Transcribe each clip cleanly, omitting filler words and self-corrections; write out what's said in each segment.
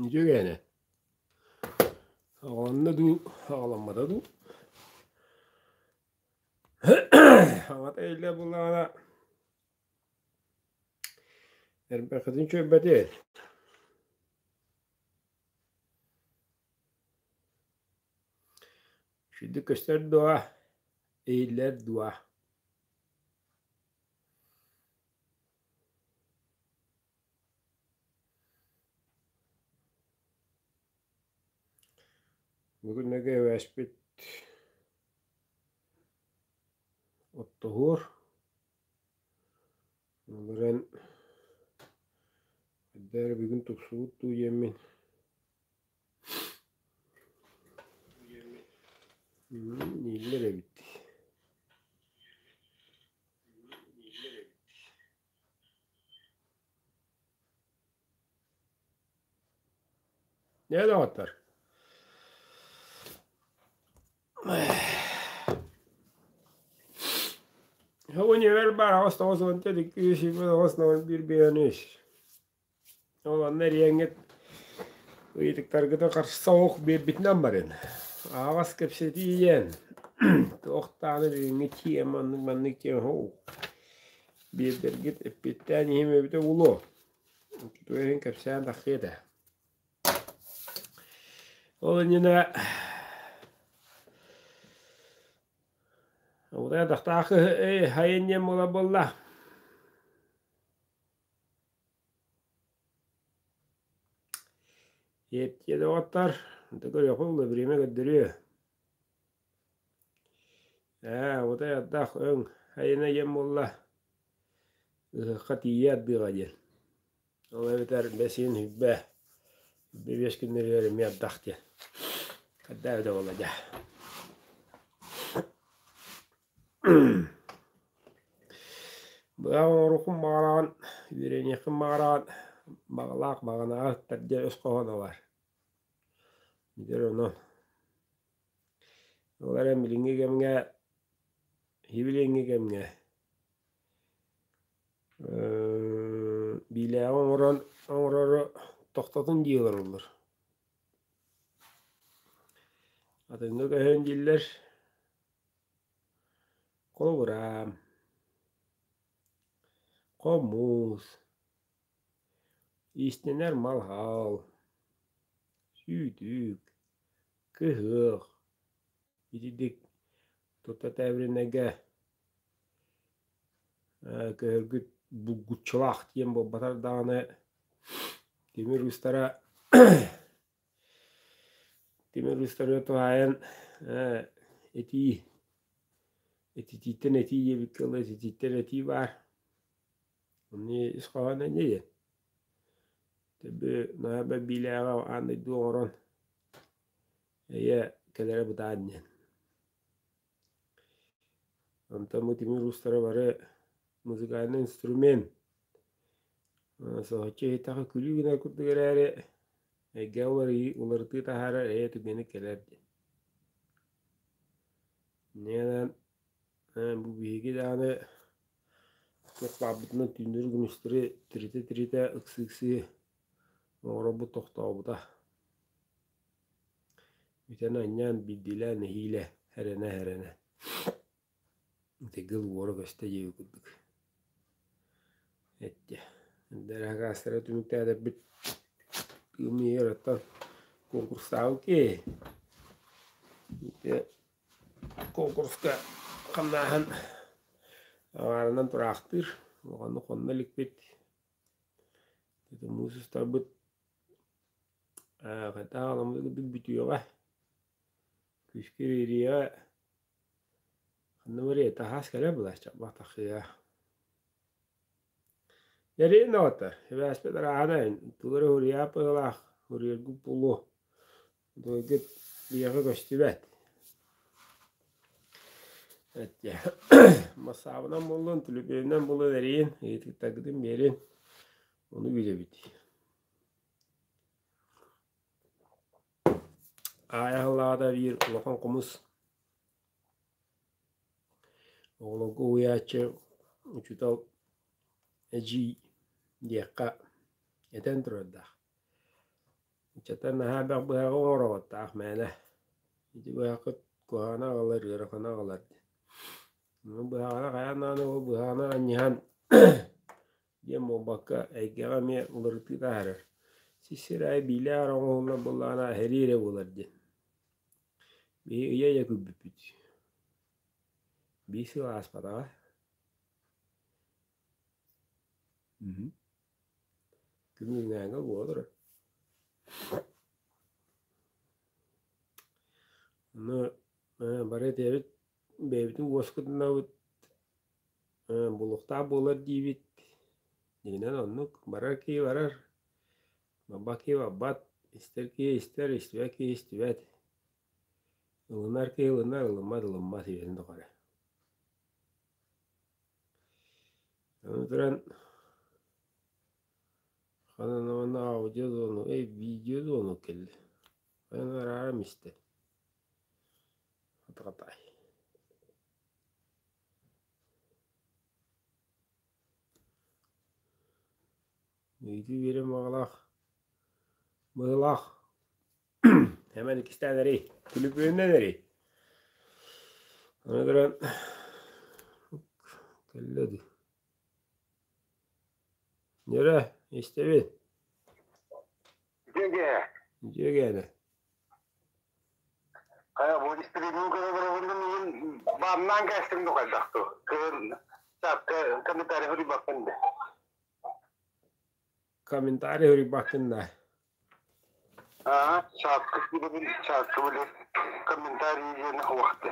Үчүгэйэ. Аҕаланна дуу, аҕаламмата дуу. Аҕата иһиллэр буоллаҕына эрбэххитин чүөйбэтиэй. Үчүгэйдик көстөр дуо, иһиллэр дуо? Бүгүн эбээспит оттоһуор, ол эрэн эрдэ эрэ бүгүн тупсубут дуу диэммин ииллэр эбит. Дьэ доҕоттор, Универ баар 89 92 91 5 Ол онно эриэҥҥит ыйытыктаргытын харса ох биэрбитинэн барын. Аҕас кэпсэтии диэн туох даҕаны бүгүҥҥү тиэм оннук маннык тиэм биэрдэргит эппиэттээн иһим эбитэ буолуо. Түгэһин кэпсээн тахсыа этэ. Ол иннинэ Утайдахтаах хайын диэн буола буолла. Иэттиэ доҕоттор, да көрүөххэ буолла, бириэмэ көрдөрүө. Ээ, утай ардах өҥ айана диэн буолла. Ыһыахха тиийэ ардыаҕа диэн. Ол эбэтэр бэсиэн хүббэ, хүббэ биэс күннэригэр эмиэ ардах диэн. Көрдөөбүтэ буолла дьэ. Быһа оҥоруоххун баҕараҕын, үөрэниэххин баҕараҕын, баҕалаах баҕанаҕа ыттар диэн өс хоһооно баар. Дьэ онон Ол эрэн билиҥҥи кэмҥэ, билиҥҥи кэмҥэ биилээҕи оҥорон оҥорору тохтотун дии олороллор. Атыҥҥа көһөн дииллэр. Холобура, хомус, иистэнэр мал-һал, сүүтүк, кыһыах, итирдик тута тээбиринэгэ көһөргүт булгуччулаах диэн буолбатар даҕаны тимир уустара тимир уустарыгар туһаайан этии этитииттэн этии диэбиккэ дылы этитииттэн этии баар. Онно ис хоһооно инньэ диэн. Төбө наһаа бэбиилээҕи аан дойду оҥорон эйэ кэлэрэ бытаан диэн. Онтон бу тимир уустара бары музыкальнай инструмент соһуччу иһиттэххэ күлүү гынар курдук эрээри эйгэ уларыйыы уларытыы таһаарар эйэ түгэнэ кэлэр диэн. Инньэ гынан бу биһиги даҕаны туох баарбытынан түүннэри-күнүстэри тиритэ-тиритэ ыксыы-ыксыы оҥоробут тохтообута. Бүтэн анньаан биирдиилээн нэһиилэ эрэнэ-эрэнэ Тыгыл уора көстө диэбит курдук эттэ. Дэрэһэкаастара түмүктээтэрбит кыым оттон конкурстаабыт киһи. Ити конкурска хамнааһын аҥаарынан тураахтыыр. Улаханнык хонно иликпит. Муус устарбыт хайдах аламмыт курдук бүтүөҕэ. Күүскэ биэриэҕэ. Ханна барыай, таһаас кэлэр былааччалаах тахсыа. Эриэн доҕоттор, сибээспит арааһынай, тугу эрэ уруйаап быһыылаах, уруйаргыт буолуо. Дойдут биһиэхэ көстүбэт. Эттэ бассаабынан буоллун, түлүпүөнүнэн буоллун эриин, ыйытыктаргытын биэрин, ону билэбит. Аайа аһыллаҕата биир улахан хомус Оҕолорго уһуйааччы учуутал эдьиий диэххэ этэн турардаах. Ыччаттар наһаа элбэх быһаҕы оҥороҕуттаах мээнэ. Ити быһаххыт куһаҕаны аҕалар, ыараханы аҕалар диэн. Ону быһаҕына хайаан даҕаны ол быһаҕынан анньыһан диэн буолбакка, эйгэҕэ эмиэ уларытыы таһаарар. Сис-сир аайы биилээх эрэ оҥоһуллар буоллаҕына эһэрии эрэ буолар диэн. Биһи ыйа-ыйа күлбүппүт. Биир сыл ааспатаҕа. Күн-күннээҥҥэ буола турар. Ону бары этэбит, бэйэбитин уоскутунабыт, булуохтаах буолар диибит. Дьиҥинэн оннук, барар киһи барар, барбат киһи барбат, истэр киһи истэр, истибэт киһи истибэт. Ылынар киһи ылынар, ылыммат ылыммат үйэтин тухары. Аны туран ханан уонна аудиозону, эй видеозону кэллэ. Хайан араарам истэ. Хатаҕатай. Ыйытыы биэрэн баҕалаах быһыылаах. Хэмэн иккистээн эрий, түлүпүөннэн эрий. Аны туран кэллэ дуу. Ньөрө, истэбин. Дьиэгэ. Дьиэгээнэ. Хайа бу истибитин көрө бааннаан кээстим духайдахту. Кыһын чатка комментарий хуруйбаппын да. Комментарий хуруйбаккын да. Аа, чатка кииребин, чатка биле комментарий диэн хуахты.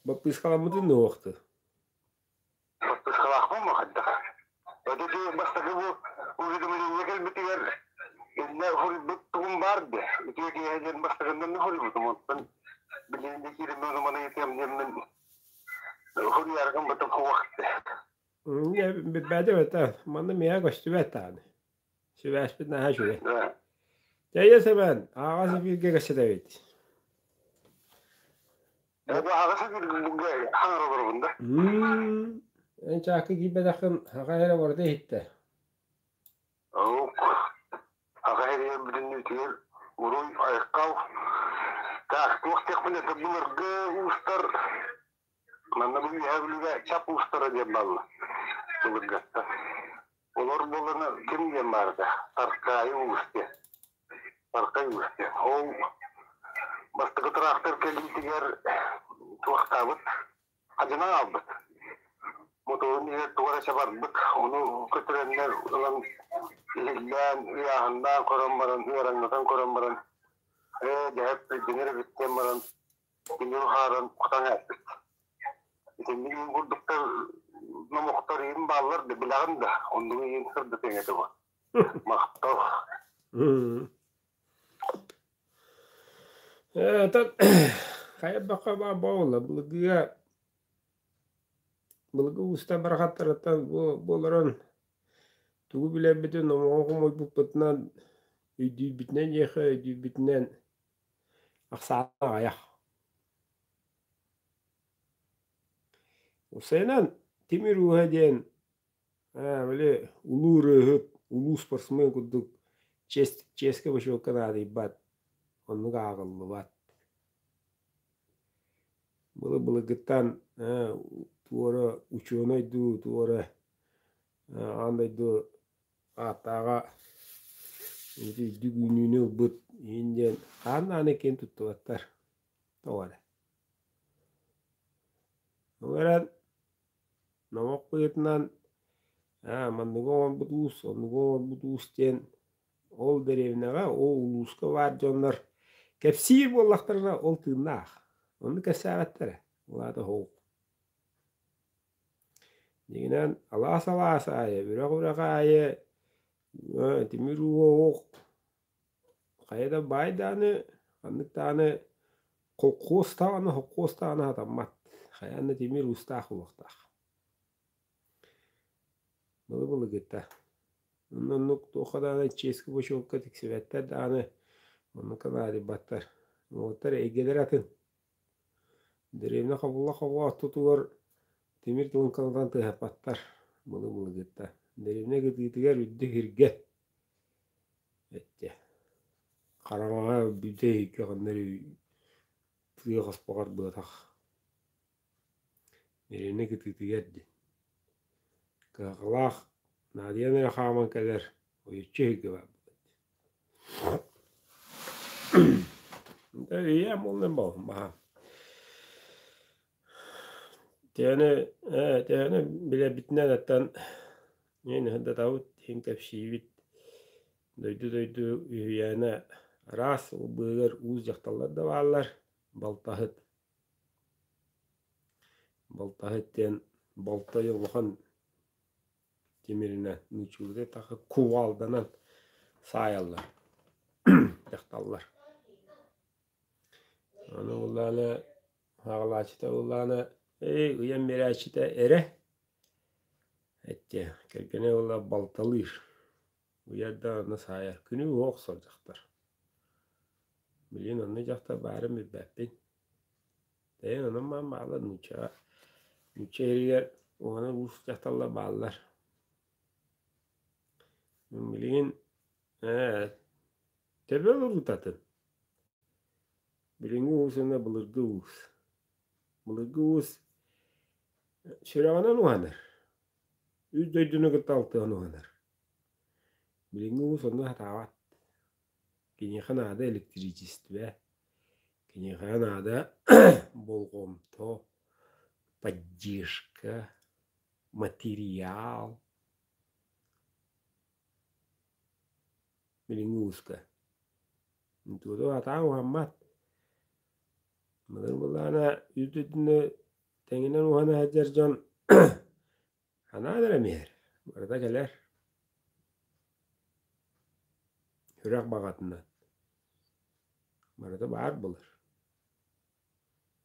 Баппыскаламмытын нуохты. Баппыскалаахпын махайдах. Өтөтү бастакы бу уведомление кэлбитигэр иннэ хуруйбут тугум баар де. Үтүө киэһэ диэн бастакыннан хуруйбутум. Оттон билигин де киирэн маны етем диэммин хуруйаргым бытым хуахты. Бэдэ бэтэ, манна миэхэ көстүбэт даҕаны. Сибээспит наһаа үчүгэй. Тэйэ Сэмэн, аҕас эфиргэ кэпсэтэбит. Аҕас эфиргэ хаҥар олоробун да? Эн чаакы киирбэтэххин аҕа эрэ барыта иһиттэ. Ок. Аҕа эрийэн бүтүннүүтүгэр уруй айхал. Так, туох диэхпин это былыргы уустар Манна бу Үөһээ Бүлүүгэ Чап уустара диэн бааллар былыргыттан. Олор буоллана ким диэн баарда? Таркаайы уус диэн. Таркай уус диэн. Ол бастакы тыраахтар кэлиитигэр туохтаабыт, хадьынан аалбыт. Мотуорун иһигэр туга эрэ сабарбыт. Ону көтүрэннэр ылан иһиллээн, ыйааһыннаан көрөн баран, ыараҥнатан көрөн баран, ээ, дэһэп өйдөнөр эбит диэн баран Күнү хаарын кутан эппит. Итинник иин курдуктар номохтор иин бааллар да билэҕин да, оннугу иин сырдатыаҥ этэ бу. Махтал. Оттон хайа баха баа буолла былыргыга былыргы уустар барахаттарыттан бу бу олорон тугу билэрбитин номоҕо хомуйбуппутунан өйдүүрбүтүнэн диэххэ өйдүүрбүтүнэн Ахсаана аҕыйах. Уопсайынан, тимир ууһа диэн били улуу ырыаһыт, улуу спортсмен курдук чиэс чиэскэ-бочуокка наадыйбат, оннук ааҕыллыбат. Былыр-былыргыттан туора учуонай дуу, туора аан дойду ааттааҕа ити үрдүк үүнүүнү ылбыт иһин диэн хаан даҕаны киэн туттубаттар тоҕо эрэ. Ол эрэн номох быһыытынан аа манныгы оҥорбут уус, оннугу оҥорбут уус диэн ол дэриэбинэҕэ, ол улууска баар дьоннор кэпсиир буоллахтарына ол тыыннаах. Оннук кэпсээбэттэрэ. Ол аата оһох. Дьиҥинэн алаас-алаас аайы, үрэх-үрэх аайы тимир ууһа хайа да баай даҕаны, ханнык даҕаны холкуос даҕаны, холкуос даҕаны сатаммат. Хайаан да тимир уустаах буолуохтаах. Былы-былыргыта. Онно оннук туохха даҕаны чиэски-бочуокка тиксибэттэр даҕаны, оннукка наадыйбаттар. Уолаттар эйгэлэрэ атын. Дэриэбинэ хобулла-хобула ортотугар тимир тылын тыаһаппаттар былы-былыргыта. Дэриэбинэ кытыытыгар үрдүк сиргэ эттэ. Хараҥаҕа бүтэй иһиккэ ханна эрэ тыа хоспоҕор быатах Мириэнэ кытыытыгар диэн Кыһалҕалаах наадыйан эрэ хааман кэлэр ойуччу иһиргэ барбыт. Ийэм уонна баһаам. Тэһэни тэһэни билэрбитинэн оттон мин сырдатабыт, иһин кэпсиибит. Дойду-дойду үһүйээнэ араас, ол быыһыгар уус дьахталлар да бааллар, балтаһыт. Балтаһыт диэн балтай улахан тимиринэн нууччалыы эттэххэ кувалданан саайаллар дьахталлар. Аны буоллаҕына аҕалааччыта буоллаҕына эй ыйан биэрээччитэ эрэ эттэ кэргэнэ буолла балталыыр уйар да онно саайар күнү уһа охсор дьахтар. Билигин онно дьахтар баарын билбэппин. Тэйэн онон маан бааллар нууччаҕа нуучча иһигэр уонна уус дьахталлар бааллар. Билигин ээ төбө олорутатын. Билиҥҥи уус уонна былыргы уус. Былыргы уус сүрэҕинэн уһанар, үс дойдуну кытта алтыһан уһанар. Билиҥҥи уус онно сатаабат. Киниэхэ наада электричествэ, киниэхэ наада болҕомто, поддержка, материал. Билиҥҥи ууска. Туоту сатаан уһаммат. Былыр былаана үүт-үтүнү тэҥинэн уһана сылдьар дьон санаан эрэ иһэр, барыта кэлэр. Сүрэх баҕатынан. Барыта баар буолар.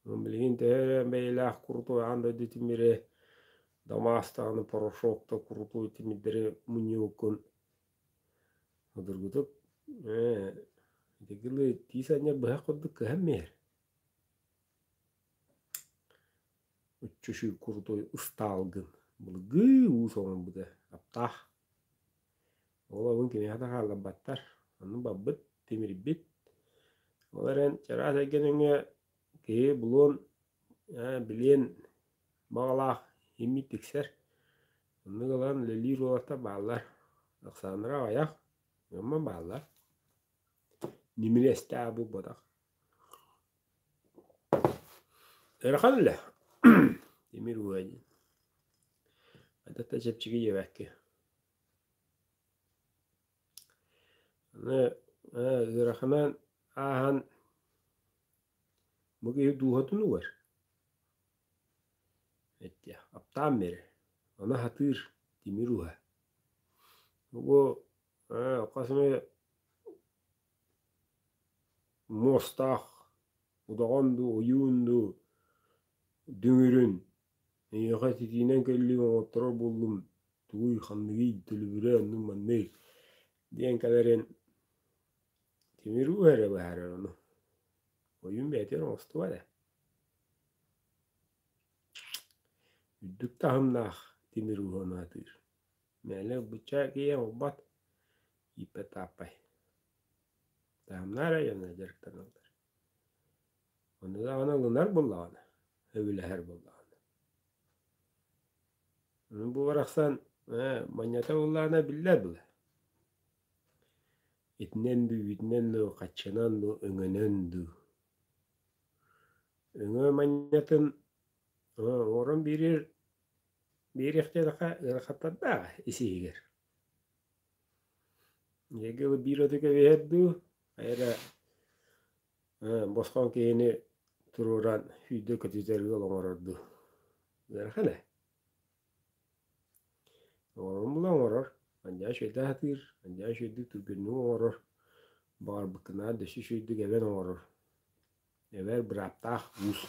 Билигин төһө эрэ бэйэлээх курутуй аан дойду тимири дамаастаҕына порошокта курутуй тимирдэри мунньубуккун судургутук итигилы тиис анньар быһах курдук кыһан биэр. Уччушуй курутуй ыстаалгын былыргы уус оҥорбута аптаах. Ол обун кимиэхэ да хаалларбаттар. Онно барбыт, тимирбит. Ол эрэн чараас эйгэ нөҥүө киһи булуон, билиэн баҕалаах иммит тиксэр. Оннук ылан үлэлиир уолаттар бааллар. Ахсааннара аҕыйах, ыамма бааллар. Ньимилиэстээх буолбатах. Ыарахан үлэ. Тимир ууһа диэн. Хайдах да чэпчэки диэбэккэ. Аны ыараханан ааһан бу киһи дууһатын угар. Эттиэ, аптаан биэрэр. Ону сатыыр тимир ууһа. Бу хас эмэ муостаах удаҕан дуу, ойуун дуу дүҥүрүн эйиэхэ ититиинэн кэллим оҥотторор буоллум тугуй ханныгый төлөбүрэ оннук манный диэн кэлэрин тимир ууһа эрэ быһаарар ону. Ойуун бэйэтигэр оҥостубат ээ. Үрдүк таһымнаах тимир ууһа ону сатыыр. Мээлэ ылбычча киһи оҥорбот, ииппэт-тааппай. Таһымнаах эрэ дьоно дьарыктаналлар. Ону даҕаны ылынар буоллаҕына, сөбүлэһэр буоллаҕына. Бу барахсан манньата буоллаҕына биллэр буолар. Итинэн дуу, итинэн дуу, хаччынан дуу, өҥөнөн дуу. Өҥө манньатын оҥорон биэрэр биэриэхтээтэххэ ыарахаттардаах ис-иһигэр. Эгэ биир оту кэбиһэр дуу, хайа эрэ босхоҥ киһини туруоран сүүрдэ көтүтэр ыал оҥорор дуу. Ыарахан ээ. Оҥорорун була оҥорор, Андьаа үчүгэйдик сатыыр, Андьаа үчүгэйдик түргэнник оҥорор, баҕарбыккынаар да өссө үчүгэйдик эбэн оҥорор. Эбэр бырааптаах уус.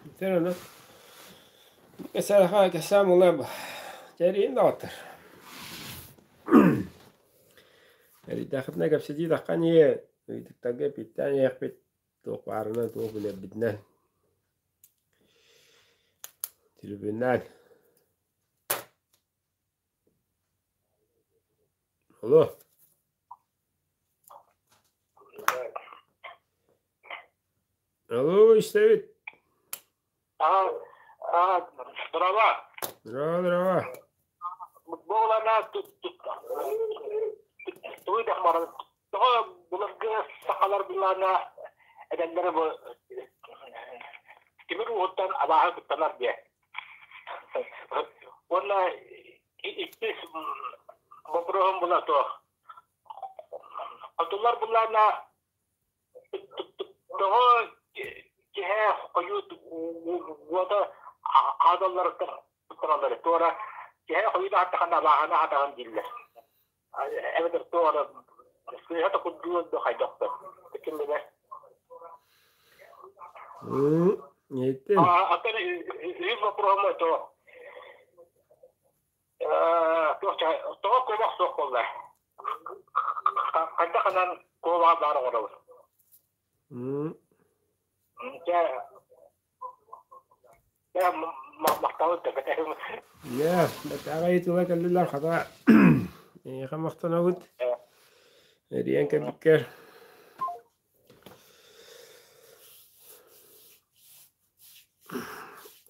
Итэр ону кэсээхэ кэсээн була тэрийин даҕаттар. Эрийдэххитинэ кэпсэтии таххан иһэ, ыйытыктарга эппиэттээн иһиэхпит, туох баарынан, туох билэрбитинэн. Трибунал. Алло. Алло, истэбит. А, а, здорово. Здорово, здорово. Буолана тугу дахмар тоҕо былыргы сахалар былаана эдэллэрэ бу тимир ууһуттан абааһы куттанар диэ. Уонна иккис боппуруоһум була туох. Хотулар былаана Тоҕо киһи хойут уота аадалларыттан тураллар. Туора киһи хойут аһаттахына абааһыны аһатаҕын дииллэр. Эбэтэр туора сыыһа да курдук да хайдах да ким билэр. Иһиттим. Аттан үһүс боппуруоһум то тоҕо куобах суох буолла? Хайдах анан куобаҕа баар оҥоробут? Дьэ, махталын төкөтөһүм. Дьэ, бэтээҕэ ыйытыыла кэллилэр хата эйиэхэ махтанабыт. Эрийэн кэлбиккэр.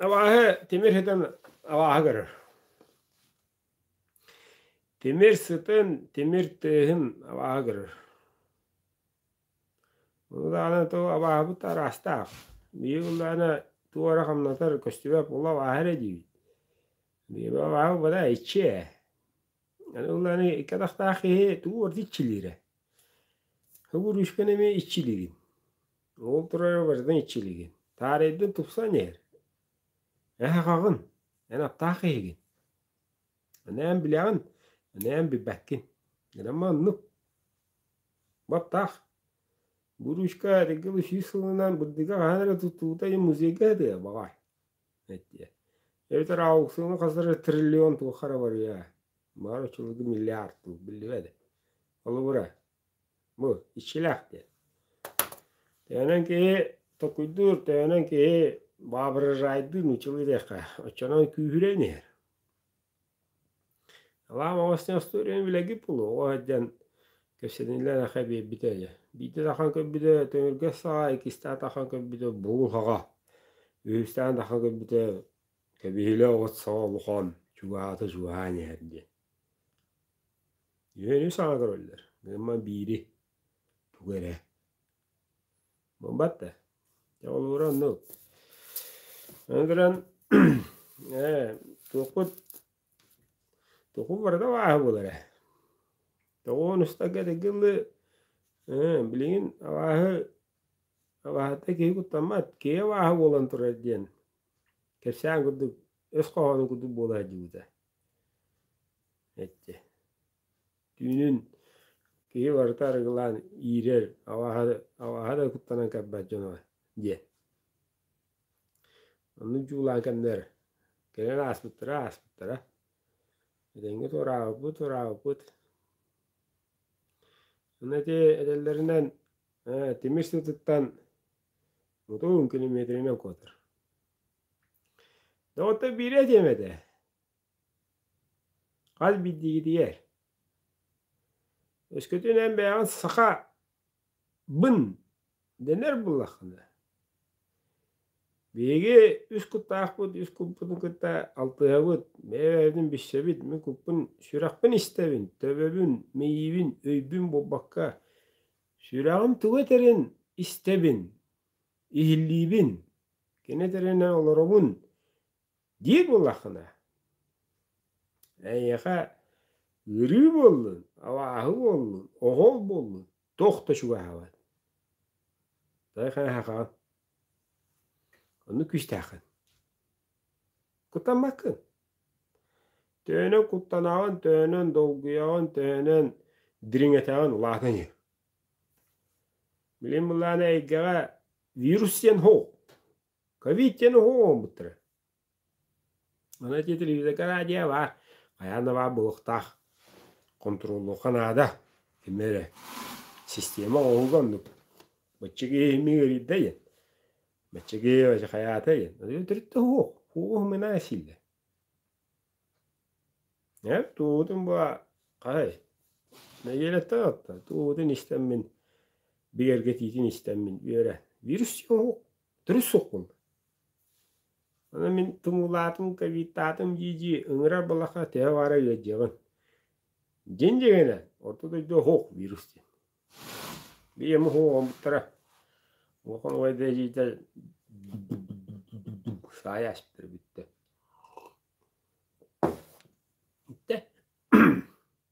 Абааһы тимир сытын абааһы көрөр. Тимир сытын, тимир тыаһын абааһы көрөр. Ону даҕаны тугу абааһыбыт араастаах. Биһиги ыллаҕына тугу эрэ хамнатар көстүбэт буолла абааһы эрэ диибит. Биһиги абааһы бата иччи ээ. Аны ыллаҕына икки атахтаах киһи тугу барыта иччилиирэ. Хобуруушканы эмиэ иччилиигин. Ол турара барытын иччилиигин. Таарыйдын тупсан иһэр. Эн аҕаҕын, эн аптаах киһигин. Аны эн билэҕин, аны эн билбэккин. Гынан маннык. Баптаах. Бу ручка эргил 100 сылынан бырдыга хаһан эрэ туттубута музейга сытыа баҕар. Эттиэ. Эбэтэр аукциоҥҥа хас эрэ триллион туохха эрэ барыа. Баҕар оччолорго миллиард дуу, биллибэт. Холобура, Бу иччилээх диэн. Төһөнөн киһи толкуйдуур, төһөнөн киһи воображайдыыр нууччалыы диэххэ, оччонон күүһүрэн иһэр. Алаам оҕостон остуоруйаны билэргит буолуо, оҕо сылдьан кэпсэтинилэр аха биэрбитэ дьэ. Биирдэ тахан көрбүтэ төҥүргэс саҕа, иккистээн тахан көрбүтэ буул хаҕа, үһүстээн тахан көрбүтэ кэбиһилэ оҕус саҕа улахан, чугаһаата чугаһаан иһэр диэн. Үөнү саҥа көрөллөр, гымман биири, тугу эрэ. Буолбат да, дьэ холобура оннук. Аны туран ээ туохпут туохпут барыта абааһы буолар ээ. Тоҕуон устарга этэргэ дылы билигин абааһы абааһыттан киһи куттаммат, киһи абааһы буолан турар диэн кэпсээн курдук өс хоһоонун курдук буола сылдьыбыта. Эттэ. Түүнүн киһи барыта арыгылаан иирэр, абааһы, абааһы да куттанан кэлбэт дьоно диэн. Оннук дьуулаан кэмнэр кэлэн ааспыттара ааспыттара. Этэҥҥэ туораабыппыт туораабыппыт. Ону ити этэллэринэн тимир сытыттан мутуун километрынан куотар. Доҕоттор биирэ этиэм этэ. Хас биирдиигитигэр Өскөтүн эн бэйэҕин сахабын дэнэр буоллаххына, биһиги үс куттаахпыт, үс куппутун кытта алтыһабыт, бэйэ-бэйэбитин билсэбит, мин куппун сүрэхпин истэбин, төбөбүн, мэйиибин, өйбүн буолбакка, сүрэҕим тугу этэрин истэбин, иһиллиибин, кини этэринэн олоробун диир буоллаххына, эйиэхэ ыарыы буоллун, абааһы буоллун, оһол буоллун, туох да чугаһаабат. Тайхайхаҕын. Оннук күүстээххин. Куттаммаккын. Төһөнөн куттанаҕын, төһөнөн долгуйаҕын, төһөнөн дириҥэтэҕин улаатан иһэр. Билин былаана эйгэҕэ вирус диэн суох. Ковид диэн уһук оҥорбуттара. Аны ити телевизорга радио баар, хайаан да баар буолуохтаах. Хонтуруоллуохха наада. Ким эрэ система оҥоһууга оннук. Бачча киһи ыарыйда диэн. Бачча киһи хайаата диэн. Төрүт да суох. Суоҕу умнаа сииллэр. Ээ, туоһутун бу хай, нэдиэлэттэн атта, туоһутун истэммин, бигэргэтиитин истэммин үөрэ. Вирус суох. Төрүт суох буолла. Аны мин тумуулаатым, ковидтаатым дии-дии ыҥырар балаха төһө баара ыалдьыаҕын. Дьин дьиҥинэн, орто дойду оһох вирус диэн. Биир эмэ оһоҕоммуттара. Улахан убайда эдьиийдэ саайа аспыттара бүттэ. Бүттэ.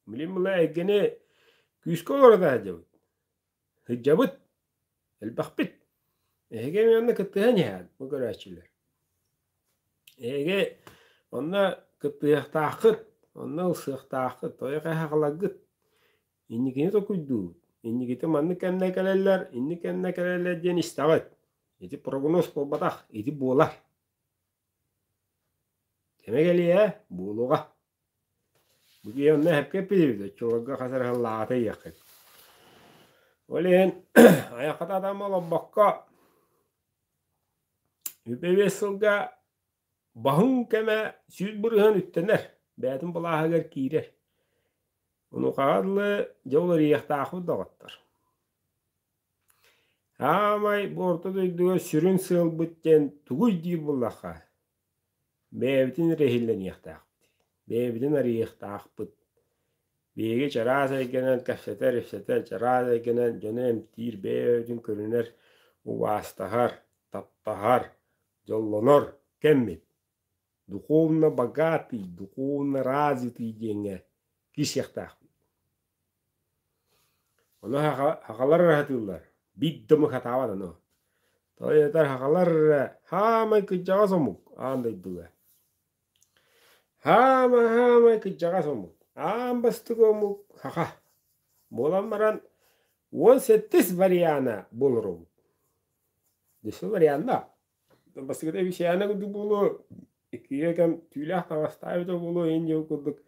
Билин була эйгэни күүскэ олоро сылдьабыт. Сылдьабыт. Элбэхпит. Эһиги эмиэ онно кыттыһан иһэҕит, бу көрөөччүлэр. Эһиги онно кыттыһыахтааххыт, онно ылсыахтааххыт, тойох эһэҕэлэргит. Инникини толкуйдуугут. Инникитин маннык кэмнэ кэлэллэр, инник кэмнэ кэлэллэр диэн истэҕит. Ити прогноз буолбатах, ити буолар. Кэмэ кэлиэ, буолуоҕа. Бу киһи онно эһэпкэ эппитибит, оччолорго хас эрэ сыллааҕыта иһиэххит. Ол иһин айаххыт атама олорбокко, үп-биэс сылга баһыҥ кэмэ 100% үттэнэр, бэйэтин былааһыгар киирэр. Онуохаҕа дылы дьэ уларыйыахтаахпыт доҕоттор. Саамай бу орто дойдуга сүрүн сыалбыт диэн тугуй диир буоллахха, бэйэбитин эрэ иһиллэниэхтээхпит, бэйэбитин арыйыахтаахпыт. Биһиги чараас эйгэнэн кэпсэтэр-ипсэтэр, чараас эйгэнэн дьону эмтиир, бэйэ-бэйэбитин көрүнэр, убаастаһар, таптаһар, дьоллонор кэммит. Духовно богатый, духовно развитый диэҥҥэ киирсиэхтээхпит. Ону сахалар эрэ сатыыллар, биир да омук сатаабат ону. Тоҕо диэтэр сахалар эрэ саамай кырдьаҕас омук аан дойдуга. Саамай-саамай кырдьаҕас омук, аан бастакы омук саха. Буолан баран 17-ис вариана буолар омук. Дьэ варианна. Бастакыта обезьяна курдук буолуо, иккигэ кэм түүлээх таҥастаабыта буолуо иһин диэн курдук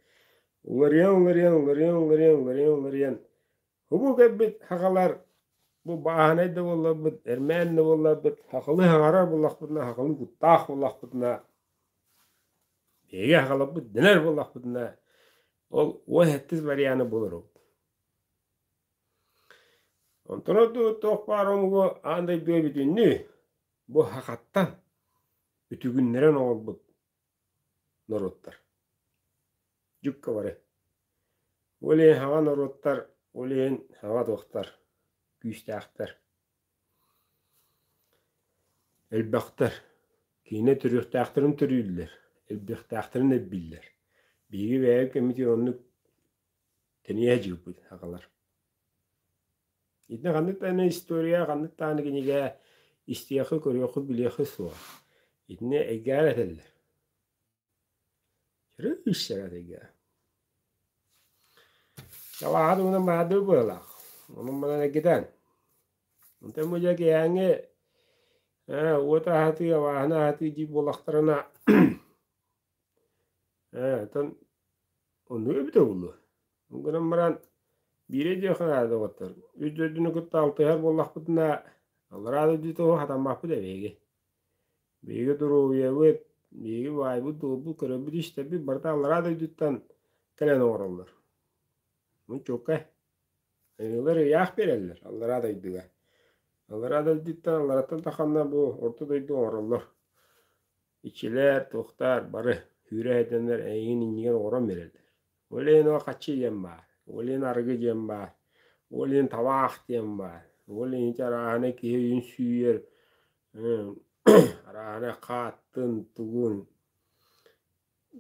уларыйан уларыйан уларыйан уларыйан уларыйан уларыйан Бу кэлбит сахалар бу бааһынай да буолларбыт, эрмээн да буолларбыт, сахалыы саҥарар буоллахпытына, сахалыы куттаах буоллахпытына, биһиги сахаларбыт дэнэр буоллахпытына, ол 17 вариана буолар ол. Онтон ордук туох баар омугу аан дойдуга бүтүннүү бу сахаттан үтүгүннэрэн оҥорбут норуоттар. Дьүккэ бары. Ол иһин саҥа норуоттар, ол иһин саҥа туохтар, күүстээхтэр. Элбэхтэр. Киинэ төрүөхтээхтэрин төрүүллэр, элбиэхтээхтэрин элбииллэр. Биһиги бэйэбит кэммитигэр оннук тэнийэ сылдьыбыппыт сахалар. Итиннэ ханнык даҕаны история, ханнык даҕаны кинигэ истиэххэ, көрүөххэ, билиэххэ суоҕа. Итини эйгээр этэллэр. Рыыссара эйгээ. Салааһа туһунан баһаардыы быһыылаах. Онон манан эргитэн. Онтон бу дьэ киһээҥҥи уот аһатыы, абааһыны аһатыы диир буоллахтарына оттон оннук эбитэ буолуо. Ол гынан баран биирэ диэххэ наада доҕоттор. Үс дойдуну кытта алтыһар буоллахпытына, аллараа дойду туһу хатаммаппыт эбиһиги. Биһиги доруобуйабыт, биһиги баайбыт-дуолбут, көрөрбүт-истэрбит барыта аллараа дойдуттан кэлэн оҥороллор. Мун чуолкай. Айыылар ыйаах биэрэллэр аллараа дойдуга. Аллараа дойдуттан, аллараттан таханна бу орто дойду оҥороллор. Иччилэр, туохтар бары сүүрэ сылдьаннар эйигин иннигэр оҥорон биэрэллэр. Ол иһин ол хаччы диэн баар, ол иһин арыгы диэн баар, ол иһин табаах диэн баар, ол иһин ити арааһынай киһи өйүн сүүйэр, арааһынай хааттын, тугун,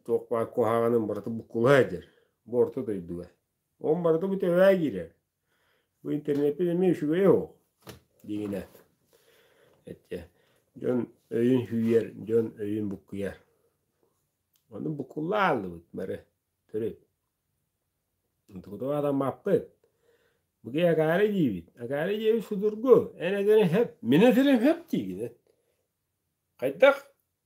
туох баар куһаҕанын барыта буккулла сылдьар бу орто дойдуга. Ол барыта бу төбөҕө киирэр. Бу интернеппит эмиэ үчүгэйэ суох дьиҥинэ. Эттэ дьон өйүн сүүйэр, дьон өйүн буккуйар. Ону буккулла ааллыбыт бары төрүт. Онтукутун аатаммаппыт. Бу киһи акаары диибит. Акаары диэбит судургу. Эн этэрин сөп, мин этэрим сөп диигин. Хайдах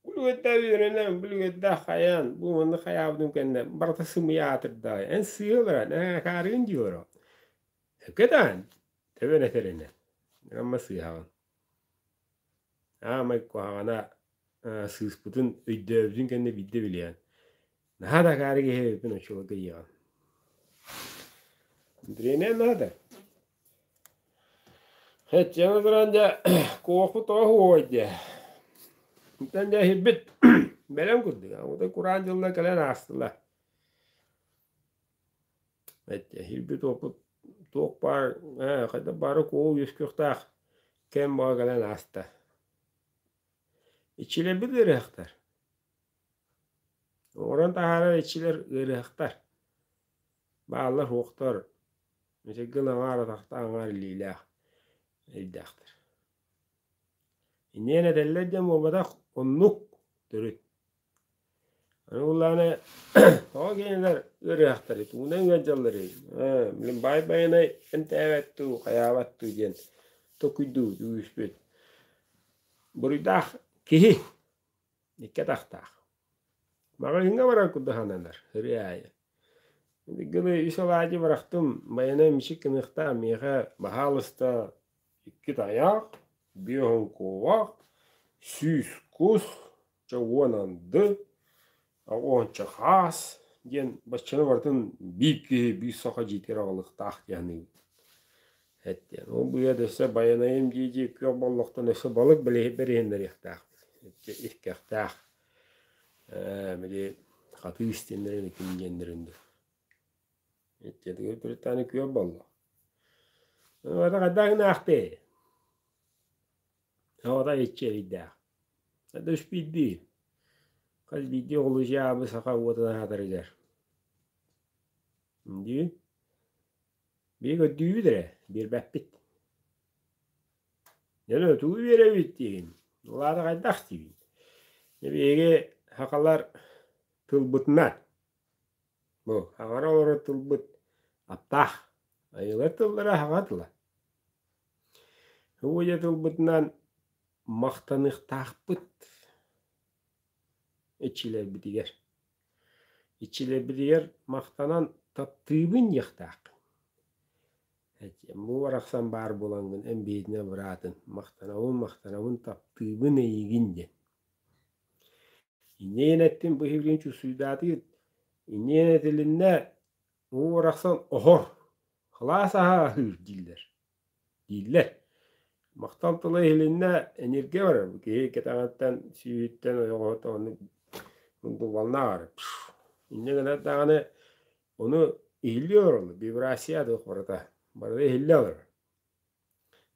Бүлүгэйдээх үөрэнэн, бүлүгэйдээх хайаан, бу манна хайаабытым кэннэ барыта сымыйа аатырдаҕай. Эн сыыһа эн акаарыгын дии олороҕун. Сөпкө этэҕин, төбөн этэринэн. Ама сыыһаҕын. Аамай куһаҕана сыыспытын өйдөөбүтүн кэннэ биирдэ билиэҕин. Наһаа да акаары киһи эбиппин оччолорго диэҕин. Интэриэһинэй наада. Һэччэҥ туран дьэ, куоху тоҕо уой дьэ. Онтон дьэ иһирбит бэлэм курдук. Оҕото кураан дьыллар кэлэн аастылар. Иһирбит уопут туох баар хайдах баара куо үөскүөхтээх кэм бөҕө кэлэн ааста. Иччилэрбит ыарыһахтар. Оҥорон таһаарар иччилэр ыарыһахтар. Бааллар суохтар. Мичигин аҥаар атахтаах аҥаар илиилээх өйдөөхтөр. Инниэн этэллэр диэн буолбатах, оннук төрүт. Аны буллаҕына тоҕо кинилэр ыарыһахтарый, тугунан ыалдьалларый? Ээ, блин, баай байанай эмтээбэт дуу, хайаабат дуу диэн толкуйдуубут үгүспүт. Буруйдаах киһи икки атахтаах. Маҕаһыыҥҥа барар курдук сананар, ырыа аайы. Гыны үс алаадьы бырахтым, байанай мичик гыныахтаах миэхэ баһаалыста икки тайах, биэһин куобах, 100 кус, чэ уон анды, уонча хаас диэн баччаны барытын биир киһи биир саха дьиэтигэр аҕалыахтаах диэн саныыбын. Эт диэн. Ол быыһа өссө байанайым дии-дии күөх боллохтон өссө балык бэриһиннэриэхтээхпит, искэхтээх. Ээ, били хатыы истиэннэрин ким диэннэрин дуу. Иччитигэр төрүттээн күөл буолла. Оҕото хайдах гынаахтый? Оҕото иччи эрэйдээх. Это үс биирдии. Хас биирдии оҕолуу саха уотун аһатарыгар. Дии. Биһиги көрдүүбүт эрэ, биэрбэппит. Дьэ, тугу биэрэбит диигин? Ол аата хайдах диибин? Биһиги сахалар тылбытынан бу хаҥара олорор тылбыт аптаах. Айылар тыллара хаҥа тыла. Бу дьэ тылбытынан махтаныахтаахпыт иччилэрбитигэр. Иччилэрбитигэр махтанан таптыыбын диэхтээххин. Бу барахсан баар буолаҥҥын эн биһиэтинэ быраатын махтанабын, махтанабын, таптыыбын эйигин диэн. Инньэ эттим бу иһигин чувствуйдаатыгыт. Инньэ этилиннэ уу барахсан оһор, кылаас аһа аһыыр дииллэр. Дииллэр. Махтал тыла иһилиннэ энергия барар. Киһи кэтэҕиттэн, сүүһүттэн, ойоҕоһуттан оннук волна барар. Инньэ гынан даҕаны ону иһиллии олороллор. Вибрация туох барыта. Барыта иһиллэ олорор.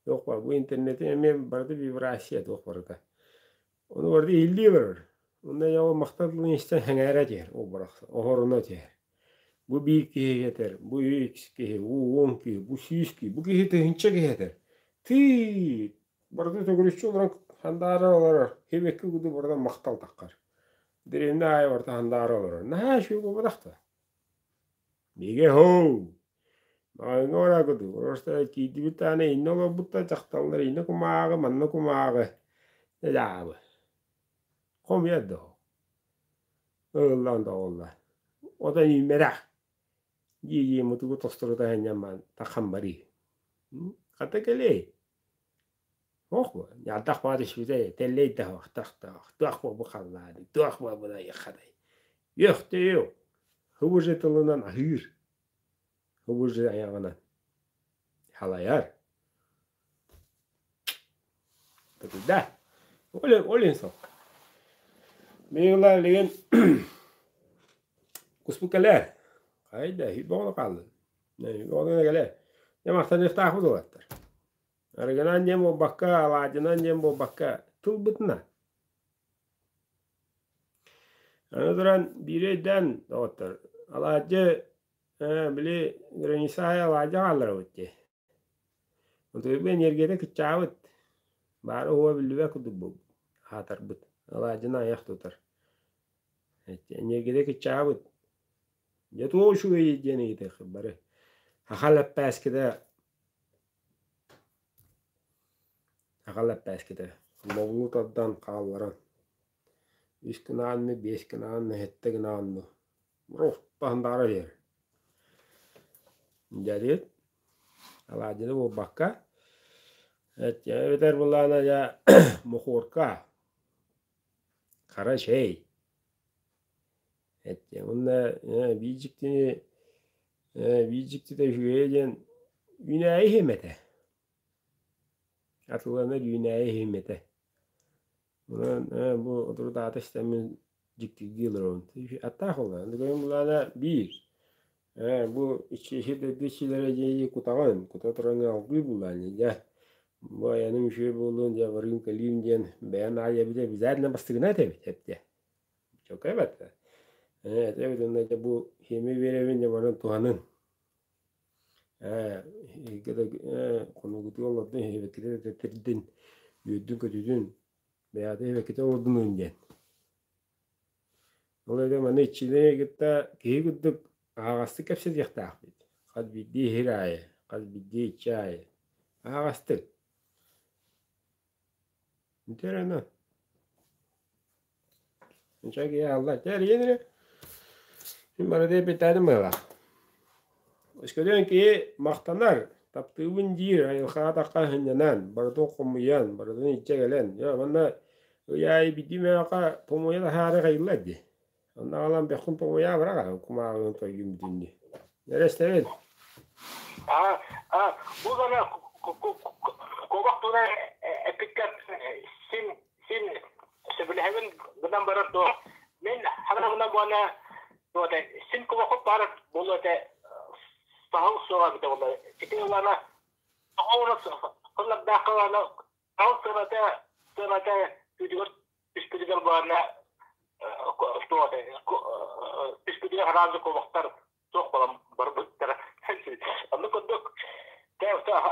Туох баар, бу интернети эмиэ барыта вибрация туох барыта. Ону барыта иһиллии олорор. Онно дьэ ол махтал тылын истэн сэҥээрэ түһэр, ол барахсан, оһоруна түһэр. Бу биир киһи этэр, бу икс киһи, бу уон киһи, бу 100 киһи, бу киһи тыһыынча киһи этэр. Тыый, барыта төгүрүччү олорон сандаара олорор, сибэкки курдук барыта махтал таххар. Дэриэбинэ аайы барыта сандаара олорор. Наһаа үчүгэй буолбатах да. Бигэ һоу! Маҕаһыыҥҥа бараакытыы, просто киирдибит даҕаны иннэ олорбуттар дьахталлар иннэ кумааҕы, манна кумааҕы, дьаабы. Хомуйар да Ыыллаан да оҕоллор. Отой үүммэтэх дии-дии мутугу тостурута сынньан баран таххан барыы. Хата кэлиэй. Ох, ардах баҕа түспүтэ, тэллэй да суох, туох буолбут халлааный, туох буолбут айыахханый. Үөхтүө, хыбыжы тылынан аһыыр, хыбыжы айаҕынан халайар. Да, Олин сок. Мила билигин куспут кэлээр. Хайда, хүйбэ хааллын. Оҕону кэлээр. Дьэ махтаныахтаахпыт уолаттар. Арыгынан диэн буолбакка, алаадьынан диэн буолбакка, тылбытынан. Аны туран биири өйдөөн, доҕоттор, алаадьы, били граница аайы алаадьы хаалларабыт дии. Утуйбу эниэргийэтэ кыччаабыт, баара-суоҕа биллибэт курдук буолбут, аатарбыт, алаадьыны айах тутар. Эниэргийэтэ кыччаабыт. Дьэ туох үчүгэйий диэн ыйытыаххыт бары. Саха лэппээскитэ Саха лэппээскитэ лобулу тардан хаалларан үс гынаанны, биэс гынаанны, сэттэ гынаанны баһын баҕара иһэр. Дьэ алаадьыны буолбакка эбэтэр былаана дьэ мохуорка, хара чэй уонна биир дьиктини биир дьиктитэ үчүгэйэ диэн үүнээйи иһим этэ. Атыыланар үүнээйи иһим этэ. Онон бу отурутаата истэммин дьиктиргии олоробун. Аттаах буолла. Былаана биир. Бу иччи дойду иччилэрэ дьиэ кутаҕын, кута туран алгыы буллаан дьэ. Бу айаным үчүгэй буоллун, дьэ барыым кэлиим диэн бэйэм аайы эбитэ обязательно бастыгына этэбит эптэ. Чокай батта. Этэбит онно дьэ бу химия биэрэбин дьэ баран туһанын. Эһиги да хонугутугар олордун, эһибэккитэ да тирдин, үөрдүн-көтүтүн, бэйэҕитэ эһибэккитэ олордунун диэн. Ол эрэн маны иччилэри кытта киһи курдук аһаҕастык кэпсэтиэхтээхпит. Хас биирдии иһир аайы, хас биирдии иччи аайы. Аһаҕастык. Ити эрэ онон. Инчэ киһи аалла. Чэ эрийэн эрэ. Мин барыта эппиэттээтим быһыылаах. Өскөтүн киһи махтанар, таптыыбын диир, айылҕаҕа таххан сынньанан, барытын хомуйан, барытын илдьэ кэлэн, дьэ манна ый аайы биирдии мээхэ помуйа таһаары хайыллар дии. Онно аҕалан бэххин помуйаа быраҕа, кумааҕыгын тойгун бүтүннүү. Эрэстэбин. А, а, бу гана куобах тула эппиккэр син син сөбүлэһэбин гынан барар дуо? Мин хараҕына буона туота син куобахпыт баар буолуо этэ саһыл суоҕа эбитэ буолла. Ити ылана тоҕо сыллардаахха ылана саһыл сыаната сыаната түүтүгэр түспүтүгэр буолана туота түспүтүгэр хараанды куобахтар суох буолан барбыттара. Оннук курдук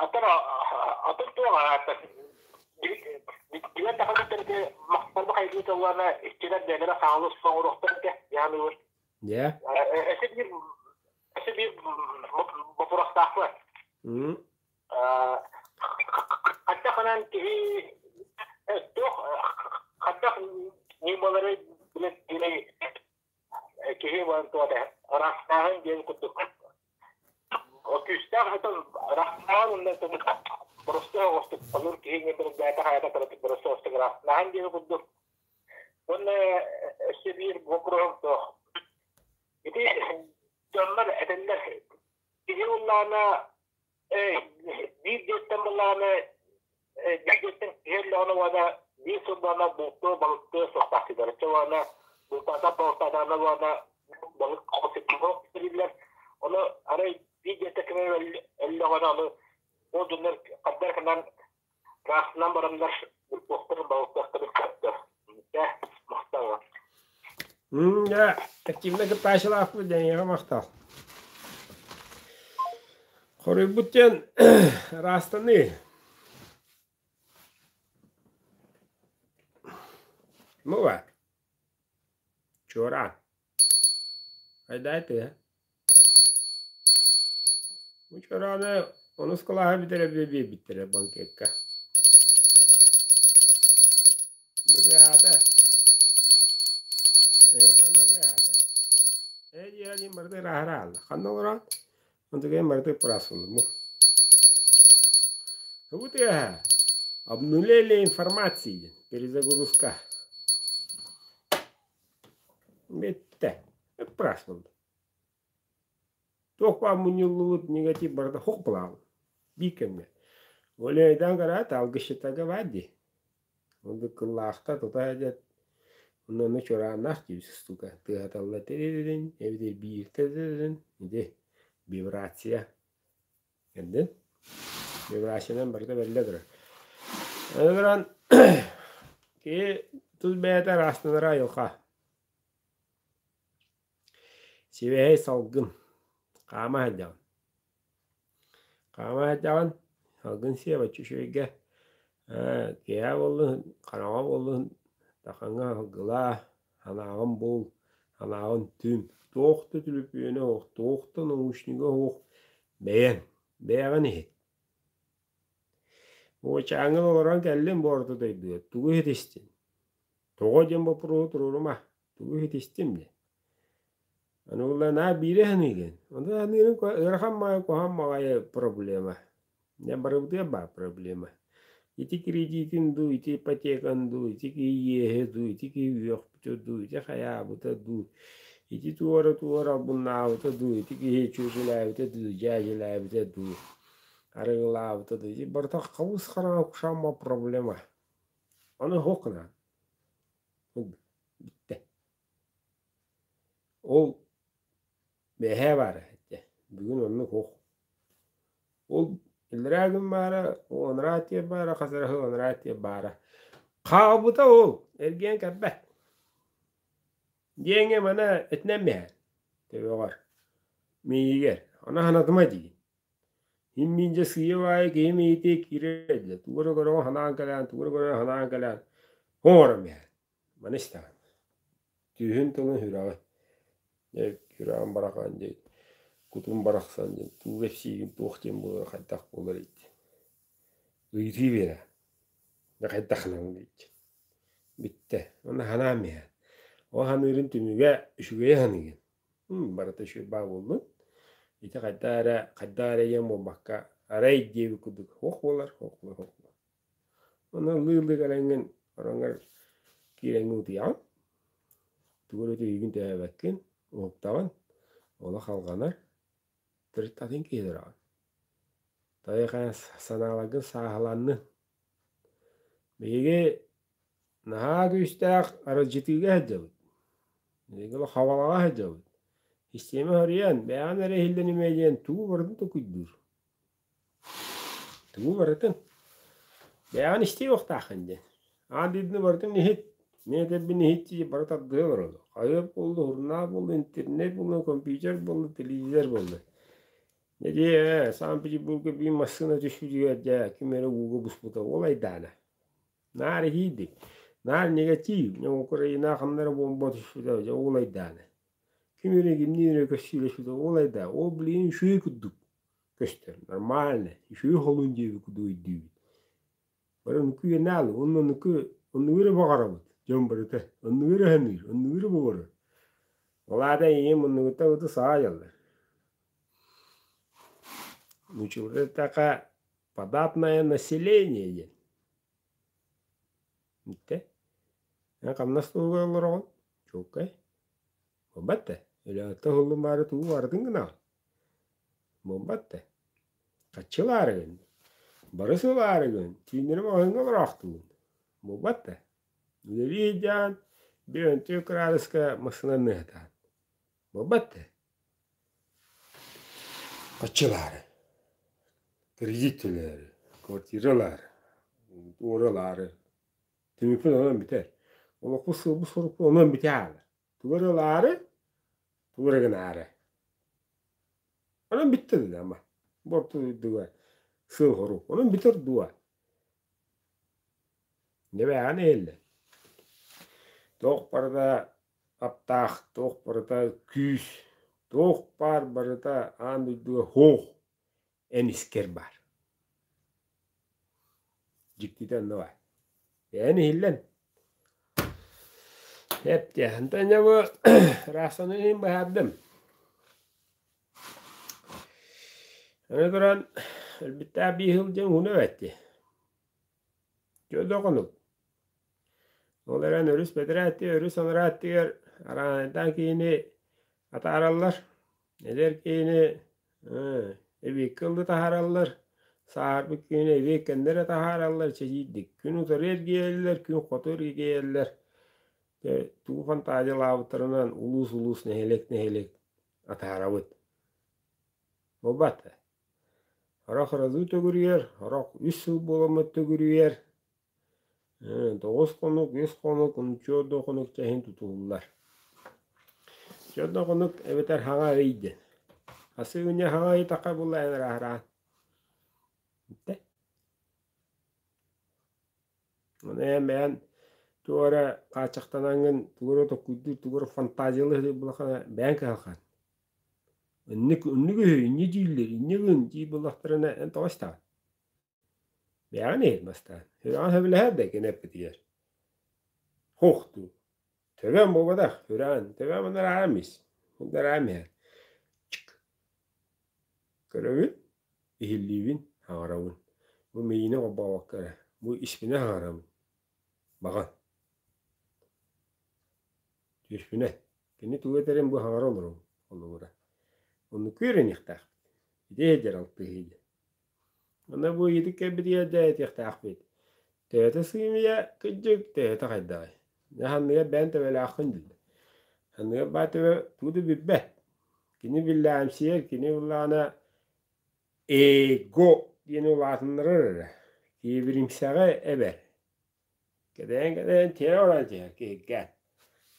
атын атын туох аата дигэн тахалыттар махталбы хайгыы тыллана иччилэр бэйэлэрэ саҥалыы соҥуруохтар этэ яаныбыр. Дьэ. Эсэ биир эсэ биир боппуруостаахпын. Хайдах киһи туох хайдах ньымалары билэр киһи туота ыраахтааһын диэн курдук күүстээх этэн ыраахтааһын уонна боростуой оҕустук олор киһи бэйэтэ хайата кыратык боростуой оҕустук ыраахтааһын диэн курдук уонна өссө биир боппуруоһум суох ити дьоннор этэллэр киһи уллаана биир дьиэттэн буллаҕына биир дьиэттэн киһи өллөҕүнэ уонна биир сыллаана бултуу балыктыы суохтаах сигарета уонна бултаата балыктаатаҕына уонна балык сириллэр ону арай биир дьиэттэн ким өллөҕүнэ ону ол дьоннор ханна эрэ гынан ыраастанан бараннар бултуохтарын балыктыахтарын сөптөөх махтал. Дьэ, активно кыттааччылаахпыт Дьэҥиэҕэ махтал. Хоруйбут диэн ыраастаныы. Муга. Чуораан. Айдаай тыа. Бу чуорааны онус кылааһы бүтэрэргэ биэрбиттэрэ банкекка. Бу тыаата. Эйиэхэ эмиэ тыаата. Ээ диэн барыта ырааһыра хаалла. Ханна олорон? Онтукайым барыта ыппыраас буолла. Бу тыаһа обнуление информации диэн перезагрузка. Бүттэ. Ыппыраас буолла. Туох баар мунньуллубут негатив барыта хоп былаабыт. Биир кэмҥэ. Олейдан караат алгысчытага баар дии. Оннук кыллаахта тута дьэ онно ону чуорааннаах дии штука тыаһаталла тиририн эбэтэр бииртэ тиририн ити вибрация кэллин вибрациянан барыта бэллэ турар аны туран киһи тус бэйэтэ ыраастанара айылҕа сибэһэй салгын хаама сылдьаҕын Хаама сылдьаҕын, салгын сиэбэт үчүгэйгэ киэһэ буоллун, хараҥа буоллун, тахаҥҥа сылгылаа, санааҕын бул, санааҕын түм. Туох да түлүпүөнэ суох, туох да наушнига суох, бэйэҥ, бэйэҕин иһит. Уочааҥҥын олорон кэллим бу орто дойдуга, тугу иһитистиҥ? Тоҕо диэн боппуруоһу туруорума, тугу иһитистим диэн. Аны буолла наа биири саныыгын. Ону саныырым ыарахан баҕайы куһаҕан баҕайы проблема. Дьэ барыбытыгар баар проблема. Ити кредитин дуу, ити ипотекан дуу, ити киһи иэһэ дуу, ити киһи үөхпүтэ дуу, ити хайаабыта дуу, ити туора-туора албыннаабыта дуу, ити киһи чүөчэлээбитэ дуу, дьээдьэлээбитэ дуу, арыгылаабыта дуу. Ити барыта хабыс хараҥа кушаама проблема. Ону суох гына. Бүттэ. Ол бэһээ баара этэ. Бүгүн оннук ох. Ол иллэрээ күн баара, ол анараа тиэр баара, хас эрэ сыл анараа тиэр баара. Хаалбыта ол, эргийэн кэлбэт. Диэҥҥэ маны этинэн биһэн, төбөҕөр, миигэр, ону санатыма диигин. Мин миин дьэ сыыйа-баайа киһи миитиэ киирэр дьэ, тугу эрэ көрөҕүн санаан кэлээн, тугу эрэ көрөҕүн санаан кэлээн, оҥорон биһэн. Маны истэҕин. Түөһүн тылын сүрэҕи. Дьэ, сүрэҕим барахан дьэ, кутум барахсан дьэ, тугу кэпсиигин, туох диэн буолар, хайдах буолар ити. Ыйытыы биэрэ. Дьэ, хайдах гынабын диэччи. Бүттэ. Уонна санаан биһэн. Ол саныырын түмүгэ үчүгэйи саныыгын. Барыта үчүгэй баа буоллун. Ити хайдах эрэ, хайдах эрэ диэн буолбакка, арай диэбит курдук суох буолар, суох буолар, суох буолар. Ону ыллыы-ыллыы кэлэҥҥин ороҥҥор киирэҥҥин утуйаҕын, тугу эрэ өйгүн түһээбэккин, уһуктаҕын, олох алҕанар, төрүт атын киһи олороҕун. Тойон санааларгын сааһыланнын. Биһиги наһаа күүстээх аралдьытыыга сылдьабыт. Биһиги олох хабалаҕа сылдьабыт. Систиэмэ соруйан, бэйэҕин эрэ иһиллэнимэ диэн тугу барытын толкуйдуур. Тугу барытын. Бэйэҕин истиэ уохтааххын диэн. Аан дойдуну барытын иһит, мин этэрбин иһит дии бары тардыһа олороллор. Хаһыат буолла, сурунаал буолла, интернет буолла, компьютер буолла, телевизор буолла. Дьэ ээ, Санкт-Петербурга биир массыына түспүтүгэр дьэ ким эрэ ууга буспута ол айдаана. Наар иһиирдик, наар негатив, дьэ Украина ханна эрэ буомба түспүтэ дьэ ол айдаана. Ким эрэ кимниин эрэ көссүүлэспитэ ол айдаана. Ол билигин үчүгэй курдук көстөр, нормально, үчүгэй холун диэбит курдук өйдүүбүт. Бары оннуку үөнээл, уонна оннуку оннугу эрэ баҕарабыт, дьон барыта оннугу эрэ саныыр, оннугу эрэ баҕарар. Ол аата ийэм муннугуттан ыты саайаллар. Нууччалыы эттэххэ, податное население диэн. Бүттэ. Эн хамнас туһугар олороҕун, чуолкай. Буолбат да, үлэҕиттэн уһуллун баары тугу барытын гынаҕын. Буолбат да. Хаччылаарыгын, бары сылаарыгын, түүннэри маҕаһыыҥҥа олороохтугун. Буолбат да. Үлэлии сылдьан, бүөнтүө кыраадыска массыынаны ыһытаан. Буолбат да. Хаччылаары, кредит төлөөрү, квартиралаары, туоралаары. Түмүкпүт онон бүтэр. Олохпут сыалбыт-сорукпут онон бүтэ хаалар. Тугу эрэ ылаары, тугу эрэ гынаары. Онон бүттэ да ама. Бу орто дойдуга сыал-сорук. Онон бүтэр дуо? Дьэ бэйэҕин иһиллэр. Туох барыта аптаах, туох барыта күүс, туох баар барыта аан дойдуга суох эн искэр баар. Дьиктитэ онно баар. Бэйэн иһиллэн. Эп диэ, онтон дьэ бу ыраахсаны иһин быһаардым. Аны туран өлбүттээх биир сыл диэн уһуна эбээт дии. Дьэ хонук. Ол эрэн өрүс бэтэрээ өттүгэр, өрүс анараа өттүгэр араанайдаан киһини атаараллар. Эдэр киһини эбиэккэ ыллы таһаараллар, сааһырбыт киһини эбиэт кэннэ эрэ таһаараллар, чэчиирдик. Күн утары эргийэллэр, күн хоту эргийэллэр. Дьэ, тугу фантазиялаабыттарынан улуус-улуус, нэһилиэк-нэһилиэк атаарабыт. Буолбат ээ. Сорох ыразыы төгүрүйэр, сорох үс сыл буоламмыт төгүрүйэр. 9 хонук, 3 хонук, 14 хонук чэһин тутуһуллар. 14 хонук эбэтэр хаҥа ый диэн. Хасыыня хаҥа ый таха буолла эн ырааһыраан. Бүттэ. Ону эн бэйэн туох эрэ хааччахтанаҥҥын тугу эрэ толкуйдуур, тугу эрэ фантазиялыы сылдьар буоллаххына бэйэҥ кыһалҕан. Инник инник үһү, инньэ дииллэр, инньэ гын дии буоллахтарына эн тоҕо истэҕин? Бэйэҕин иһит бастаан. Сүрэҕин сөбүлэһэр да кини эппитигэр. Хух дуу. Төбөм буолбатах, сүрэҕин. Төбөм анараарам ис. Анараарам иһэр. Чик. Көрөбүн, иһиллиибин, хаҥарабын. Бу миигини холбообокко эрэ. Бу испинэ хаҥарабын. Баҕан. Түөспүнэ. Кини тугу этэрин бу хаҥара олоробун, холобура. Оннук үөрэниэхтээхпит. Ити иһдэр алтыһыы диэн. Аны бу ыйытык кэлбитигэр дьэ этиэхтээхпит. Төһөтө сыымыйа кырдьык, төһөтө хайдаҕый? Дьэ санныгар бэйэҥ төбөлөөххүн дииллэр. Санныгар баар төбө тугу да билбэт. Кини биллээмсийэр, кини ыллаҕына эго диэни улаатыннарар эрэ. Киэбиримсэҕи эбэр. Кэтээн-кэтээн тиэрэ баран түһэр киһиргээн.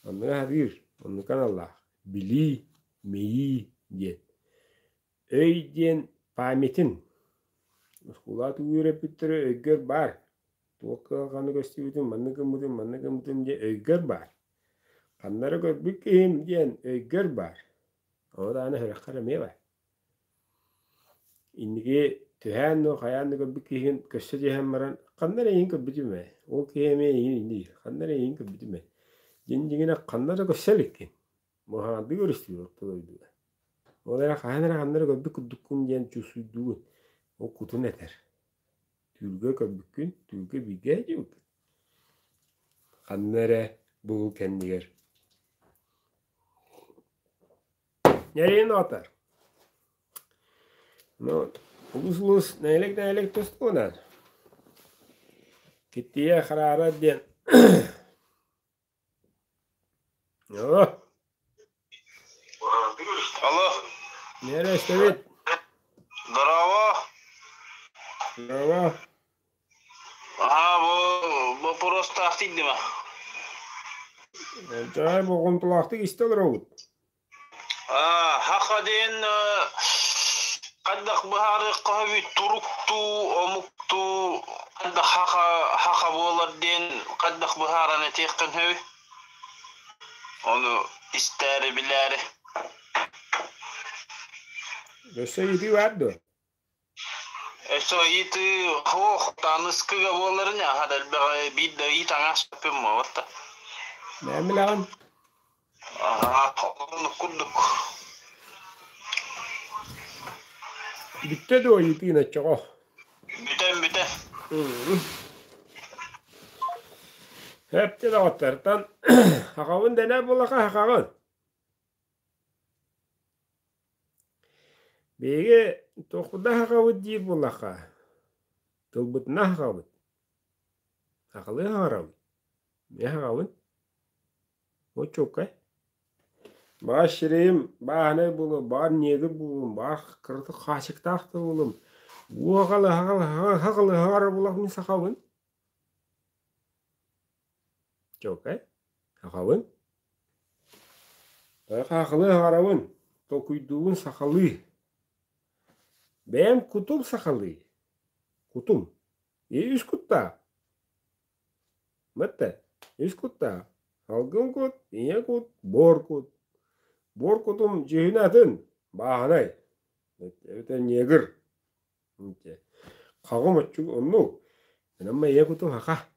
Оннуга сатыыр, оннук аналлаах. Билии, мэйии диэн. Өй диэн памятын. Оскуолаҕа тугу үөрэппиттэрэ өйгөр баар. Туох кыһалҕаны көстүбүтүн, маннык гыммытым, маннык гыммытым диэн өйгөр баар. Ханна эрэ көрбүт киһим диэн өйгөр баар. Ол даҕаны сүрэххэр эмиэ баар. Инники түһээн дуо, хайаан да көрбүт киһигин көрсө түһэн баран, ханна эрэ эйигин көрбүтүм ээ, ол киһи эмиэ эйигин иннии, ханна эрэ эйигин көрбүтүм ээ. Дьин дьиҥинэ ханна да көрсө иликкин. Муһаандыы көрүстүү орто дойдуга. Ол эрэ хаһан эрэ ханна эрэ көрбүт курдуккун диэн чувствуйдуугун. Ол кутун этэр. Түүлгэ көрбүккүн, түүлгэ бииргэ сылдьыбыккын. Ханна эрэ бу кэннигэр Нэрийн отар. Ну, улус-улус нэһилик-нэһилик тустуунан. Киттийэ хараара диэн. Алло. Алло. Нэрэ истэбит. Здорово. Здорово. Аа, бу боппуруостаах тиийдим. Дьай болҕомтолоохтук истэ олоробут. Саха диэн хайдах быһаарыахха сөбүй туруктуу, омуктуу хайдах саха саха буолар диэн хайдах быһааран этиэххин сөбүй? Ону истээри билээри. Өссө ыйытыы баар дуо? Өссө ыйытыы суох, таныскыга буоларын аһар элбэҕи биир да ыйыт аҥаас сөппүм буолбат. Мэмилэҕин? Аһаа, оннук курдук. Бүттэ дуо ыйытыын оччоҕо? Бүтэн бүтэн. Сөптө доҕоттортон хахабын дэнэр буоллахха хахаҕын. Биһиги туохпутун аһаҕабыт диир буоллахха, тылбытын аһаҕабыт, сахалыы аһаҕарабыт, мин аһаҕабын, оччуоккай. Баар сирэйим бааһынай буолуо, баар негр буолуом, баар кыратык хаачыктаах да буолуом, уоҕал аһаҕал аһаҕал аһаҕар буоллах мин сахабын. Чуолкай, сахабын. Сахалыы аһарабын, толкуйдуубун сахалыы. Бэйэм кутум сахалыы. Кутум. И үс куттаах. Мэтте, үс куттаах. Салгын кут, ийэ кут, буор кут. Буор кутум дьүһүнэ атын, бааһынай. Эбэтэр негр. Хаҕым оччуг оннук. Ынамма ийэ кутум хаха.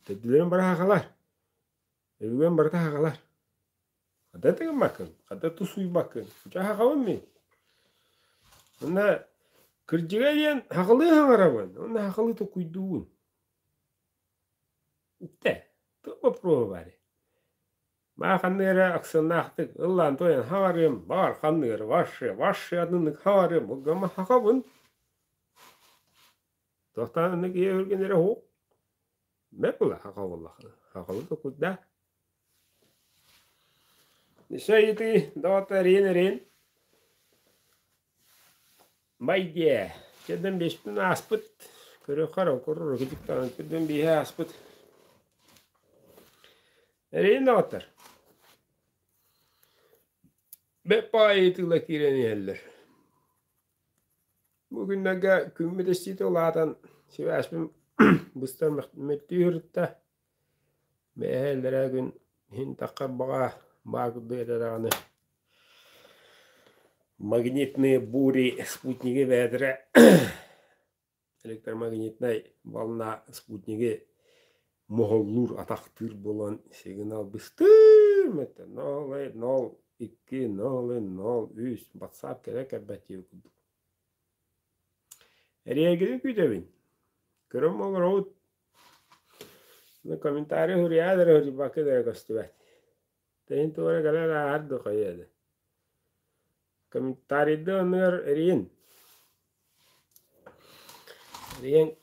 Төрдүлэрим бары хахалар. Өбүгэм барыта хахалар. Хата тыгыммаккын, хата тусуйбаккын. Дьэ хахабын мин. Онно кырдьыга диэн хахалыы хаҥарабын, онно хахалыы токуйдуубун. Иттэ, туох боппуруоһа баарый? Маа ханнык эрэ аксыаннаахтык ыллаан туойан хаҥарыам, баҕар ханнык эрэ ваше, ваше атыннык хаҥарыам, уггама хахабын. Туохтаан оннук ийэ үргэн эрэ уһук. Бэрт була хаха буоллахына. Хахалы токуйда. Еще ыйытыы доҕоттор эриэн эриэн. Байдиэ, чэдэн биэспин ааспыт, көрүөххэ эрэ куруук чэдэн биэһэ ааспыт. Эрэйин доҕоттор, бэрт баҕайы ыйытыылар киирэн иһэллэр. Бу күннэргэ күммүт эстиитэ улаатан, сибээспин быстар мөлтүү сырытта. Бэйэ иллэрээ күн иһин таххар баҕа баа курдук этэ даҕаны магнитные бури спутниги бэйэлэрэ электромагнитнай волна спутниги моһоллуур атахтыыр буолан сигнал быстыыр это нол нол икки нол нол үс батсаап кэлэ кэлбэт диэбит курдук. Эриэгини күүтэбин. Көрөн олоробут. Комментарий суруйаа да суруйбакка да көстүбэт. Тэһин туора кэлэн ааһар да хайа да. Комментарийда оннугар эрийин. Эрийэн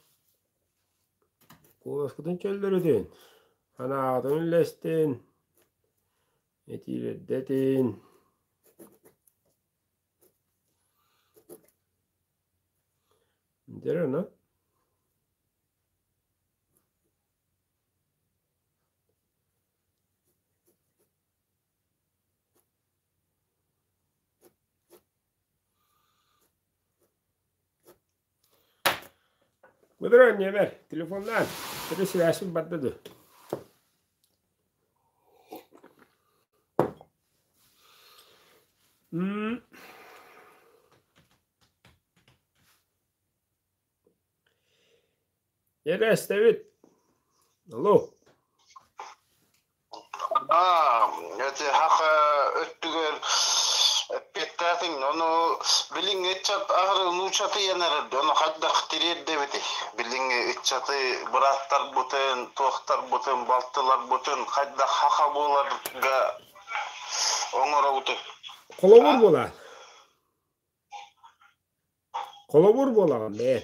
куоласкытын чөллөрүтүн. Санааҕытын үллэстин, этиилэрдэтин. Дьэ ону Быдыр анньабар, телефоннаан, төрү сибээспит барда дуо? Эрэ эстэбит. Алло. Аа, эти хаха өттүгэр эппиэттээтиҥ, ону билиҥҥи ыччат аһары нуучатыйан эрэр, ону хайдах тириэрдэбитий? Билиҥҥи ыччаты бырааттарбытын, туохтарбытын, балтыларбытын хайдах хаха буоларга оҥоробутуй? Холобур буолаат. Холобур буолаҕын бэйэ.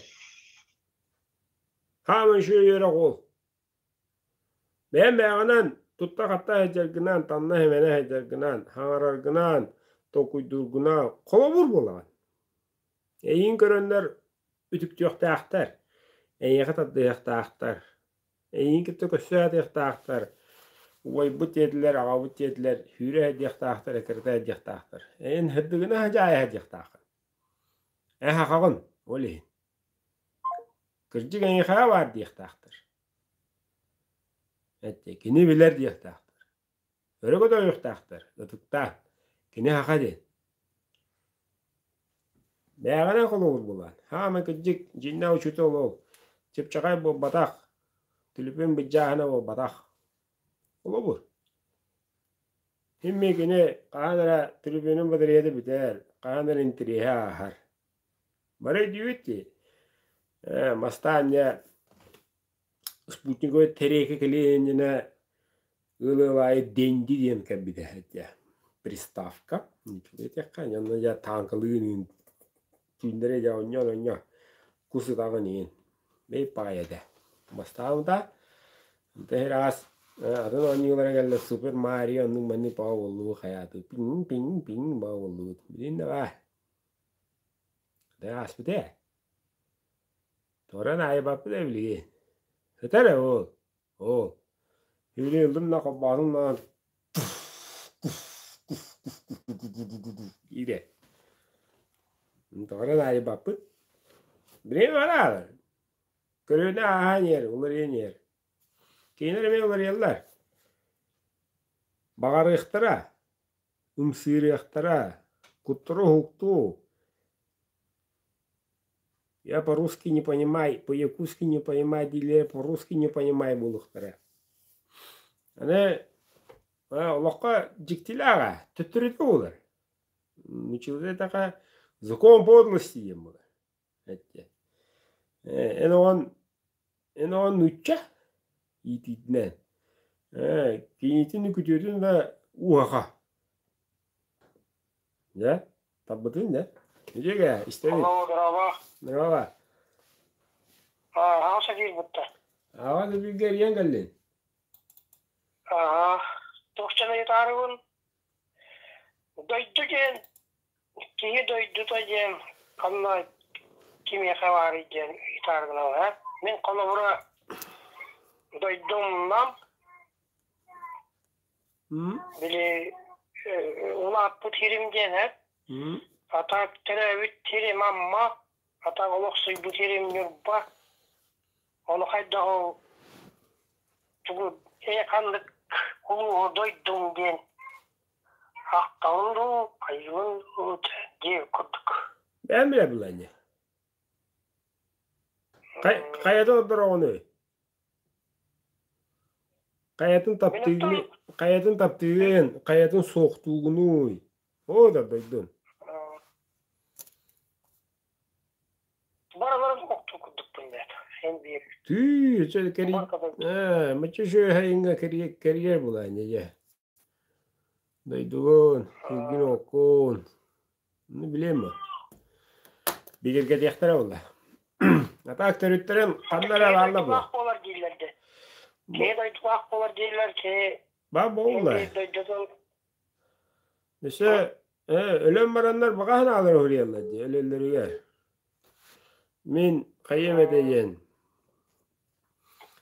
Хааман үчүгэй үөрэх уол. Бэйэм бэйэҕинэн тутта-хапта сылдьаргынан, танна-симэнэ сылдьаргынан, хаҥараргынан, толкуйдуургунан холобур буолаҕын. Эйигин көрөннөр үтүктүөхтээхтэр, эйиэхэ тардыһыахтаахтар, эйигин кытта көрсө сатыахтаахтар, убайбыт диэтилэр, аҕабыт диэтилэр, сүүрэ сылдьыахтаахтар, эккирэтэ сылдьыахтаахтар. Эн сырдыгына садьаайа сылдьыахтааххын. Эн сахаҕын, ол иһин. Кырдьык эйиэхэ баар диэхтээхтэр. Эттэ, кини билэр диэхтээхтэр. Өрө көтөҕүөхтээхтэр, ытыктаан. Кини саха диэн. Бэйэҕинэн холобур булаан. Хаама кырдьык, дьиҥнээх учуутал ол. Чыпчахай буолбатах, түлүпүн быдьааһына буолбатах. Холобур. Ким кини хаһан эрэ түлүпүнүн батареята бүтэр, хаһан эрэ интэриэһэ ааһар. Бары өйдүүбүт дии. Бастаан дьэ спутниковай тэриэкэ кэлиэн иннинэ ыал ыал аайы Денди диэн кэлбитэ дьэ приставка. Этиэххэ онно дьэ тааҥкалыын түүннэри дьэ оонньоон оонньоо кус ытаҕын иһин бэй паай этэ. Бастаабыта Аас атын оонньуулара кэллэ Супер Марио оннук маннык баҕа буоллубут хайаатыы пиҥ пиҥ пиҥ баҕа буоллубут билин да баа ааспыта ээ Туран аайбаппыт ээ билигин сытар ээ ол ол Билигин ыллым да холбоотум да диирэ Туран аайбаппыт билигин бараар Көлүөнэ ааһан иһэр, уларыйан иһэр. Кинилэр эмиэ уларыйаллар. Баҕарыахтара, ымсыырыахтара, куттара уһуктуу. Я по-русски не понимаю, по-якутски не понимаю дииллэрэ по-русски не понимаю буолуохтара. Аны олоххо дьиктилээх ээ, төттөрүтэ буолар. Нуччалыы эттэххэ закон подлости диэн буолар. Эттэ эн оҕон эн оҕон нуучча иитиитинэн кинитин күтүөтүн да ууһаха дьэ талбытын дьэ үчүгэй истэбит Алло, здорово. Здорово. Аҕа сатыыр бутта. Аҕа сатыырга эрийэн кэллин. Аха. Туохчан ыйытаарыбын. Дойду диэн Киһи дойдута диэн ханна кимиэхэ баарый диэн ыйытаары гынабын ээ. Мин холобура дойдум Нам, били улааппыт сирим диэн ээ. А так төрөөбүт сирим Амма, а так олохсуйбут сирим Ньурба. Ону хайдах ол тугу ээ ханнык улууһу дойдум диэн Ахтабын дуу, хайыыбын дуу диир курдук. Бэйэм билэбин ини. Хайатын ордороҕунуй? Хайатын таптыыгын, хайатын таптыыгын, хайатын суохтуугунуй? Оо да дойдун. Барыларын охтуу курдукпун бэт. Син биир. Түү, чэ кэри ээ, мачча шөһэйиҥҥэ кэрийэр булаанньа дьэ. Дойдугун, сиргин-уоккун, ну билиэм бу. Бигэргэтиэхтэрэ буолла. А так төрүттэрин ханна эрэ бааллар буо. буолар дииллэр де. Киһи дойдулаах буолар дииллэр, киһи Баа буолла. дойдутун Өссө өлөн бараннар баҕа санаалара уһуруйаллар дии өлөллөрүгэр. Мин хайыам этэ диэн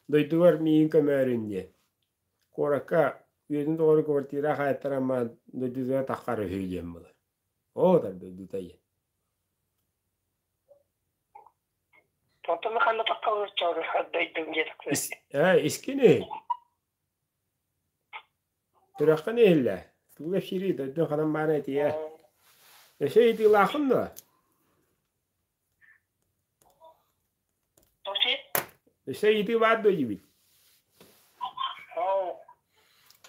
дойдубар миигин көмөөрүн диэн. Куоракка үйэтин тухары квартира хаайтаран баран дойдутугар таххар үһү диэн буолар. Оо, дойдута диэн. Онтон ханна таххалыр дойдум диэтэхпинэ. Искини Сүрэххин иһиллээ, тугу кэпсиирий, дойдуҥ ханан баара этиэ. Өссө ыйытыылааххын дуо? Өссө ыйытыы баар дуо диибин?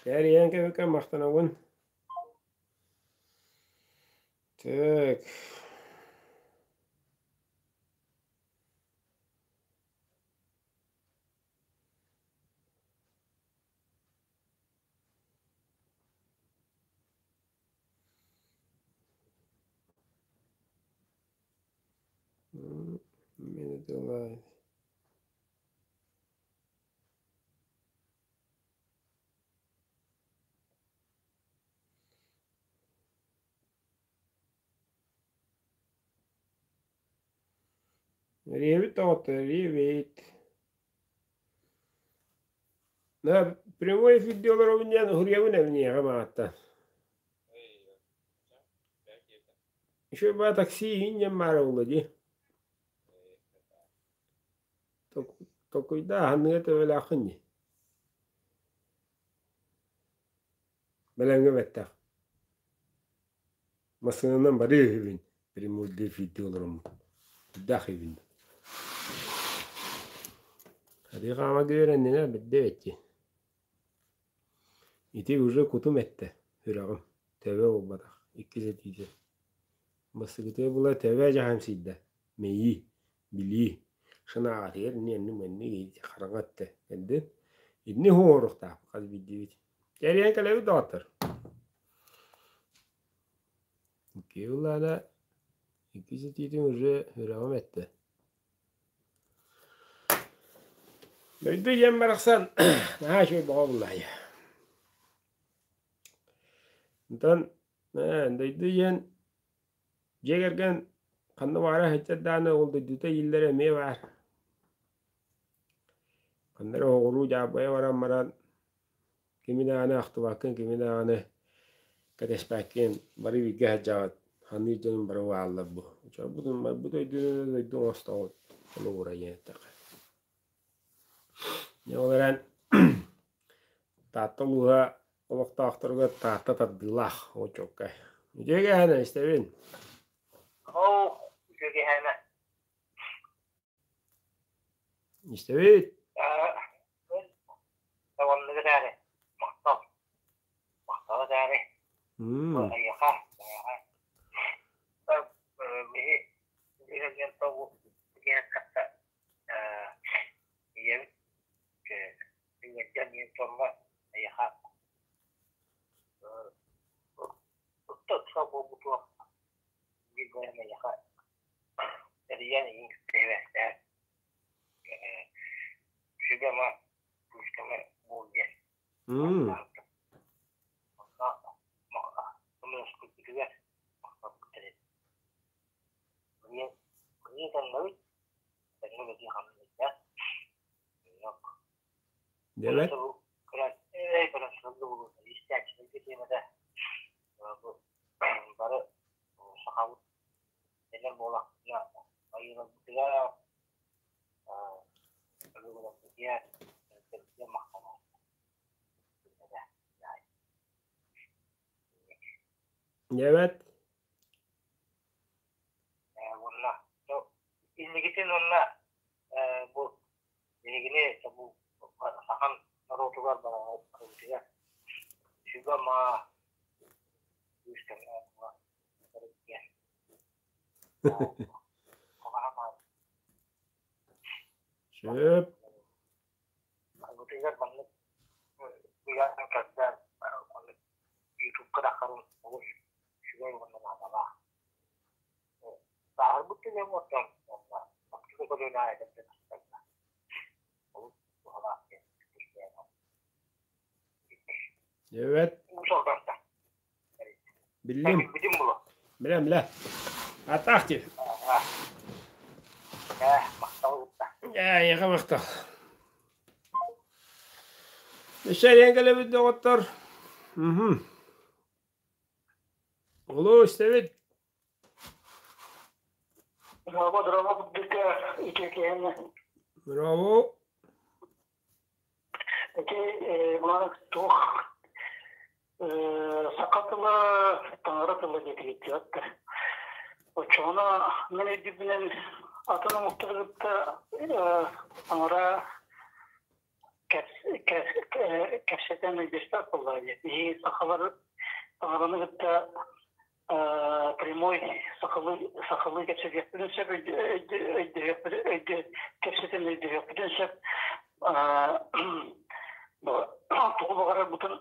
Кэрийэн кэбиккэ махтанабын. Так. Эрийэбит доҕоттор, эрийэбит. Да, прямой эфирде олоробун диэн уһуруйабын эбиниэҕэ мааттан. Еще ба такси иһин диэн баара буолла дии. Токуйда аһыныга төбөлөөххүн дии. Бэлэмҥэ бэттэх. Массыынанан барыы үһүбүн, прямой эфирде олороммун. Үрдээх үһүбүн. Арыы хаамарга үөрэннилэр бэрдэ эбит Ити уже кутум эттэ, сүрэҕим, төбө буолбатах, иккис этиитэ. Бастакытыгар була төбө дьаһамсыйда, мэйии, билии, шанааҕатыгар инни-оннук хараҥа өттө кэлдин. Итини оҥоруохтаахпыт хас биирдиибит. Кэрийэн кэлэбит доҕоттор. Икки ыллаана, иккис этиитин уже сүрэҕим эттэ. Дойду ийэм барахсан наһаа үчүгэй бөҕө буллаайа. Онтон дойду ийэн дьиэ кэргэн ханна баара сылдьар даҕаны ол дойдута ииллэрэ эмиэ баар. Ханна эрэ оҕуруу дьаабайа баран баран Кими даҕаны ахтыбаккын, кими даҕаны кэтэспэккин, бары бииргэ сылдьаҕыт, ханнык дьонум бары бааллар бу. Чорбутун барбыт өйдүүнү дойду оҥостоҕут, холобура диэн эттэххэ. Дьэ ол эрэн Таатта улууһа олохтоохторугар Таатта тардыылаах ол чуолкай. Үтүө киэһэни истэбин. Оо, үтүө киэһэни. Истэбит. Оннук этээри, махтал. Махтал этээри. Эйиэхэ, эйиэхэ. Биһи диэн тобу диэн кытта ийэбит ийэттэн диэн тонно эйиэхэ ыкса буолбутугар биир бэйэм эйиэхэ Эрийэн иһин кэбиһээхтээн сүбэ-ама күүс-көмө буол диэн көмөлөспүппүтүгэр махталбыт Билигин таҥнабыт, тэҥҥэ үлэлии хамныйда. Дьэ Истээччилэргэ тиэмэтэ бу бары сахабыт Эдэр буоллахпытына айыыларбытыгар, өбүгэлэрбитигэр махтанабыт. Дьэбэт. Уонна инникитин уонна бу биһигини бу сахан норуотугар барыбытыгар сүбэ-ама күүс-көмө Сөп. Evet. Биллим. Билем, билэ. Атаах дии. Эйиэхэ махтал. Өссө эриэн кэлэбит доҕоттор. Мхм. Улуу истэбит. Браво, браво, Буддика, үтүөкээн. Браво. Ити маны туох саха тыла таҥара тыла диэтигит да. Оччоҕуна мин өйдүүрбүнэн атын омуктары кытта таҥара кэпсэтэн өйдөспөт буоллаҕа дии. Биһиги сахалар таҥараны кытта прямой сахалыы сахалыы кэпсэтиэхпитин сөп өйдөһүөхпүтүн кэпсэтэн өйдөһүөхпүтүн сөп тугу баҕарарбытын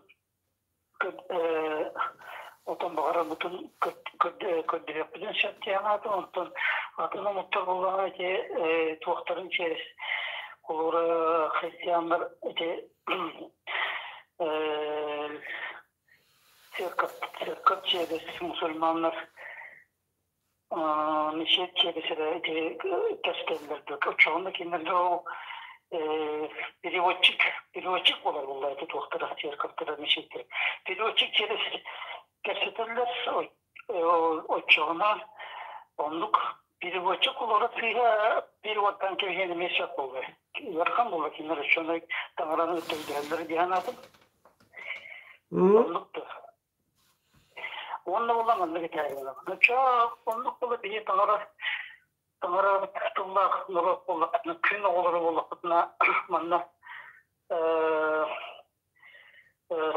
отон баҕарарбытын көрдөһүөхпүтүн сөп диэн аата онтон атын омуктар буоллаҕына ити туохтарын через холобура христианнар ити Церковь через мусульманнар мечеть через ити көстөллөр оччоҕуна кинилэр ол переводчик переводчик буолар буолла ити туохтара церковтара мечеттэр переводчик через кэпсэтэллэр оччоҕуна оннук переводчик олоро сыыһа переводтан кэбиһэн эмиэ сөп буолуо ыарахан буолла кинилэр оччону таҥараны өйдөһөллөр дии санаатым Оннук да. Уонна буолла маннык этээри Оччо оннук буола биһи таҥара таҥара тыллаах норуот буоллахпытына, күн оҕолоро буоллахпытына манна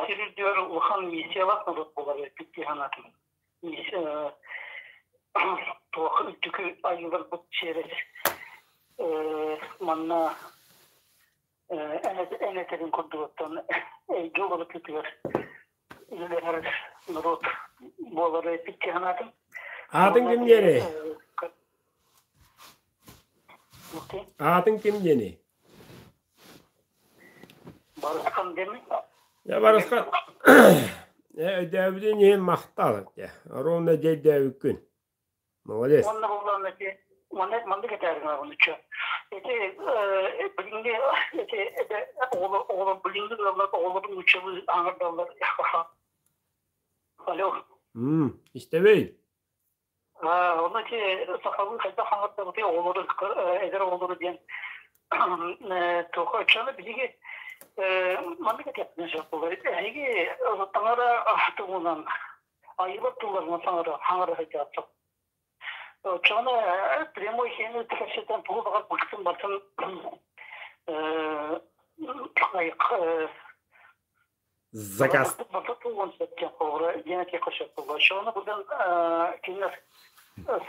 сир үрдүгэр улахан миссиялаах норуот буолар эбиппит дии санаатым. Туох үрдүкү айыыларбыт через манна эн этэрин курдугуттан эйгэ уларытыытыгар үлэлэһэр норуот буолары эппиккэ санаатым. Аатыҥ ким диэний? Аатыҥ ким диэний? Барысхан диэми? Я Барысхан. Өйдөөбүтүн иһин махтал. Ровно дьэйдээбиккин. Молодец. Уонна буллаан ити маннык маннык этээрин аҕынычча. Ити билиҥҥи ити оҕолор оҕолор билиҥҥи ыаллар оҕолорун нууччалыы аҥардаллар. Алло. Истэбий. Онно ити сахалыы хайдах аҥардабытый оҕолору эдэр оҕолору диэн туох оччону биһиги маннык этиэхпитин сөп буолар. Эһиги таҥара туһунан айылар тылларынан саҥара хаҥара сылдьааччы. Оччоҕуна прямой сиэни кэпсэтэн тугу баҕар быктын бартын Заказ. Барта тугун сөптен холобура диэн этиэххэ сөп буолла. Оччоҕуна будан кинилэр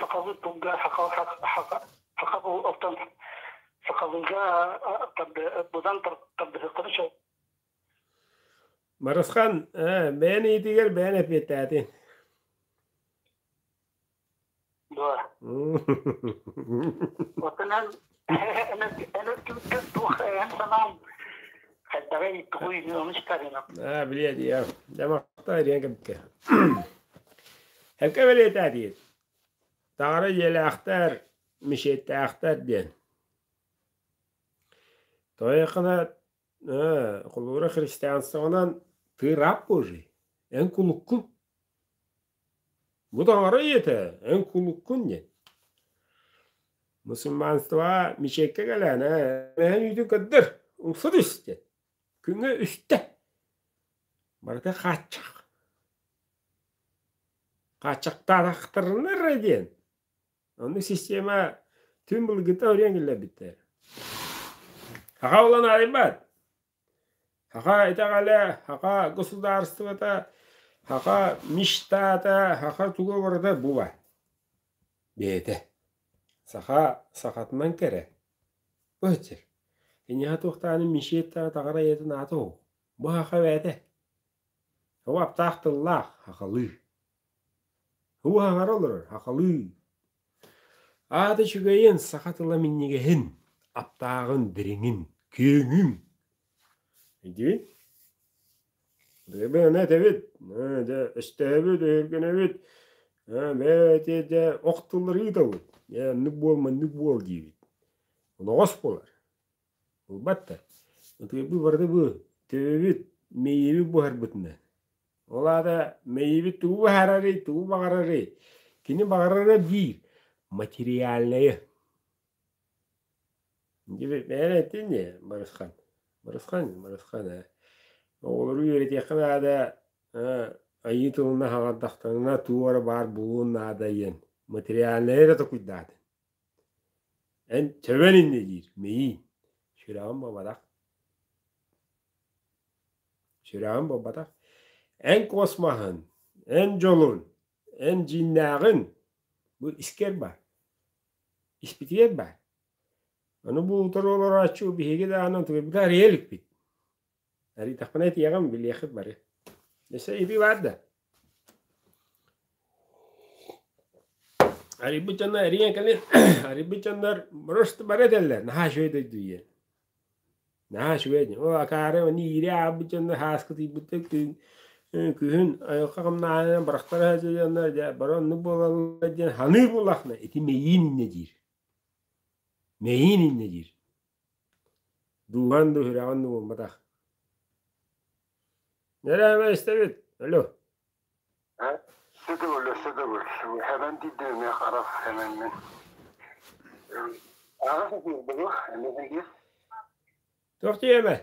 сахалыы тылга саха саха оттон сахалыыга будан тардыһыахтарын сөп. Барысхан, бэйэн иитигэр бэйэн эппиэттээтин. Дуо. Оттон эн эн өттүгүттэн туох эн санаам хайдаҕый тугуй ону истэринэ. Аа, билиэ дии. Дьамахта ириэн кэбиккэ. Хэккэ бэлиэтээтигит. Таҥара дьиэлээхтэр, мечеттээхтэр диэн. Тойохына Холобура христианствонан ты раб Божий, эн кулуккун. Бу таҥара ийэтэ, эн кулуккун диэн. Мусульманство мечеккэ кэлээн ээ үүтүн көрдөр, умса түс диэн. Күҥҥэ үстэ. Барыта хааччах. Хааччахтаатахтарына эрэ диэн. Оннук система түн былыргыта өрүөн киллэрбиттэр. Саха улан арыйбат. Саха итэҕэлэ, саха государствота, саха мечтата, саха туга барыта була. Бэйэтэ. Саха сахатынан кэрэ. Быһаччы. Киниэхэ туохтааны мечеть таҕара ийэтин аата ол. Бу саха бэйэтэ. Ол аптаах тыллаах сахалыы. Уһаҕара олорор сахалыы. Аата үчүгэйин, саха тыла минньигэһин, аптааҕын, дириҥин, күөҥүн. Өйдүүбүн? Бэйэбин этэбит, дьэ өстөөбүт, өһүргэнэбит, бэйэ дьэ ох тыллары ыытабыт, дьэ оннук буол, маннык буол диибит. Оноҕос буолар. Буолбат да. Ытыырбыт барыта бу төбөбүт, мэйиибит буһарбытынан. Ол аата мэйиибит тугу быһаарарый, тугу баҕарарый? Кини баҕарара биир материальнайы. Бэйэн эттин дии, Барысхан. Барысхан, Барысхан ээ. Оҕолору үөрэтиэххэ наада, айыы тылынан хаҥардахтарына туох эрэ баар буолуон наада диэн материальнайы эрэ токуйдаатын. Эн төбөн инньэ диир, мэйиин. Сүрэҕим буолбатах. Сүрэҕим буолбатах. Эн космоһын, эн дьолун, эн дьиҥнээҕин бу искэр баар. Испитигэр баар. Аны бу утары олорооччу биһиги даҕаны онтукайбыта арыйа иликпит. Арыйдахпына этиэҕим, билиэххит бары. Өссө ыйытыы баар да? Арыйбыт дьоннор эрийэн кэлин, арыйбыт дьоннор просто бары этэллэр, наһаа үчүгэй дойду диэн. Наһаа үчүгэй диэн. Ол акаары они иирэ аабыт дьоннор һааскытыйбыттар күн күһүн айылҕа хамнааһынан барахтара сылдьаннар дьэ бары оннук буолаллар диэн ханыыр буоллаххына ити мэйиин инньэ диир. Мэйиин инньэ диир. Дууһан дуу, сүрэҕин дуу буолбатах. Нэрэ истэбит. Алло. Сөтөгүл, сөтөгүл. Hemen диддиме харах hemen мен. Аҕа сатыырдыгы, эмиэ Туох диэмэ?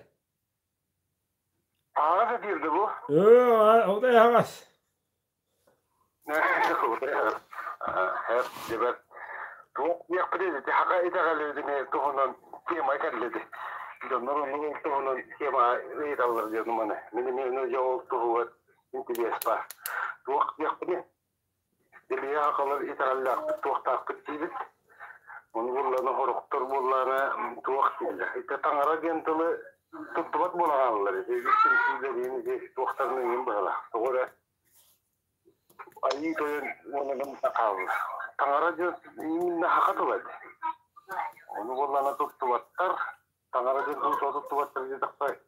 Аҕа сатыырды бу. Ол да аҕас. Хеп, дебет. Туох диэхпитий ити хака итэҕэлибитин туһунан тема кэллиди. Дьоннор оннук туһунан тема ыйыталлар диэн маны. Мин эмиэ ол туһугар интириэс баар. Туох диэхпиний? Илия сахалар итэҕэллээхпит, туохтаахпыт диибит. Ону буоллаҕына сорохтор буоллаҕына туох дииллэр. Ити таҥара диэн тылы туттубат буолан хааллар. Ити үс түмсүүлэриин ити туохтарын ыйын быһалаах. Тоҕо эрэ Айыы Тойон уонунан хаалла. Таҥара диэн именно саха тыла этэ. Ону буоллаҕына туттубаттар. Таҥара диэн тылы туттубаттар диэтэххэ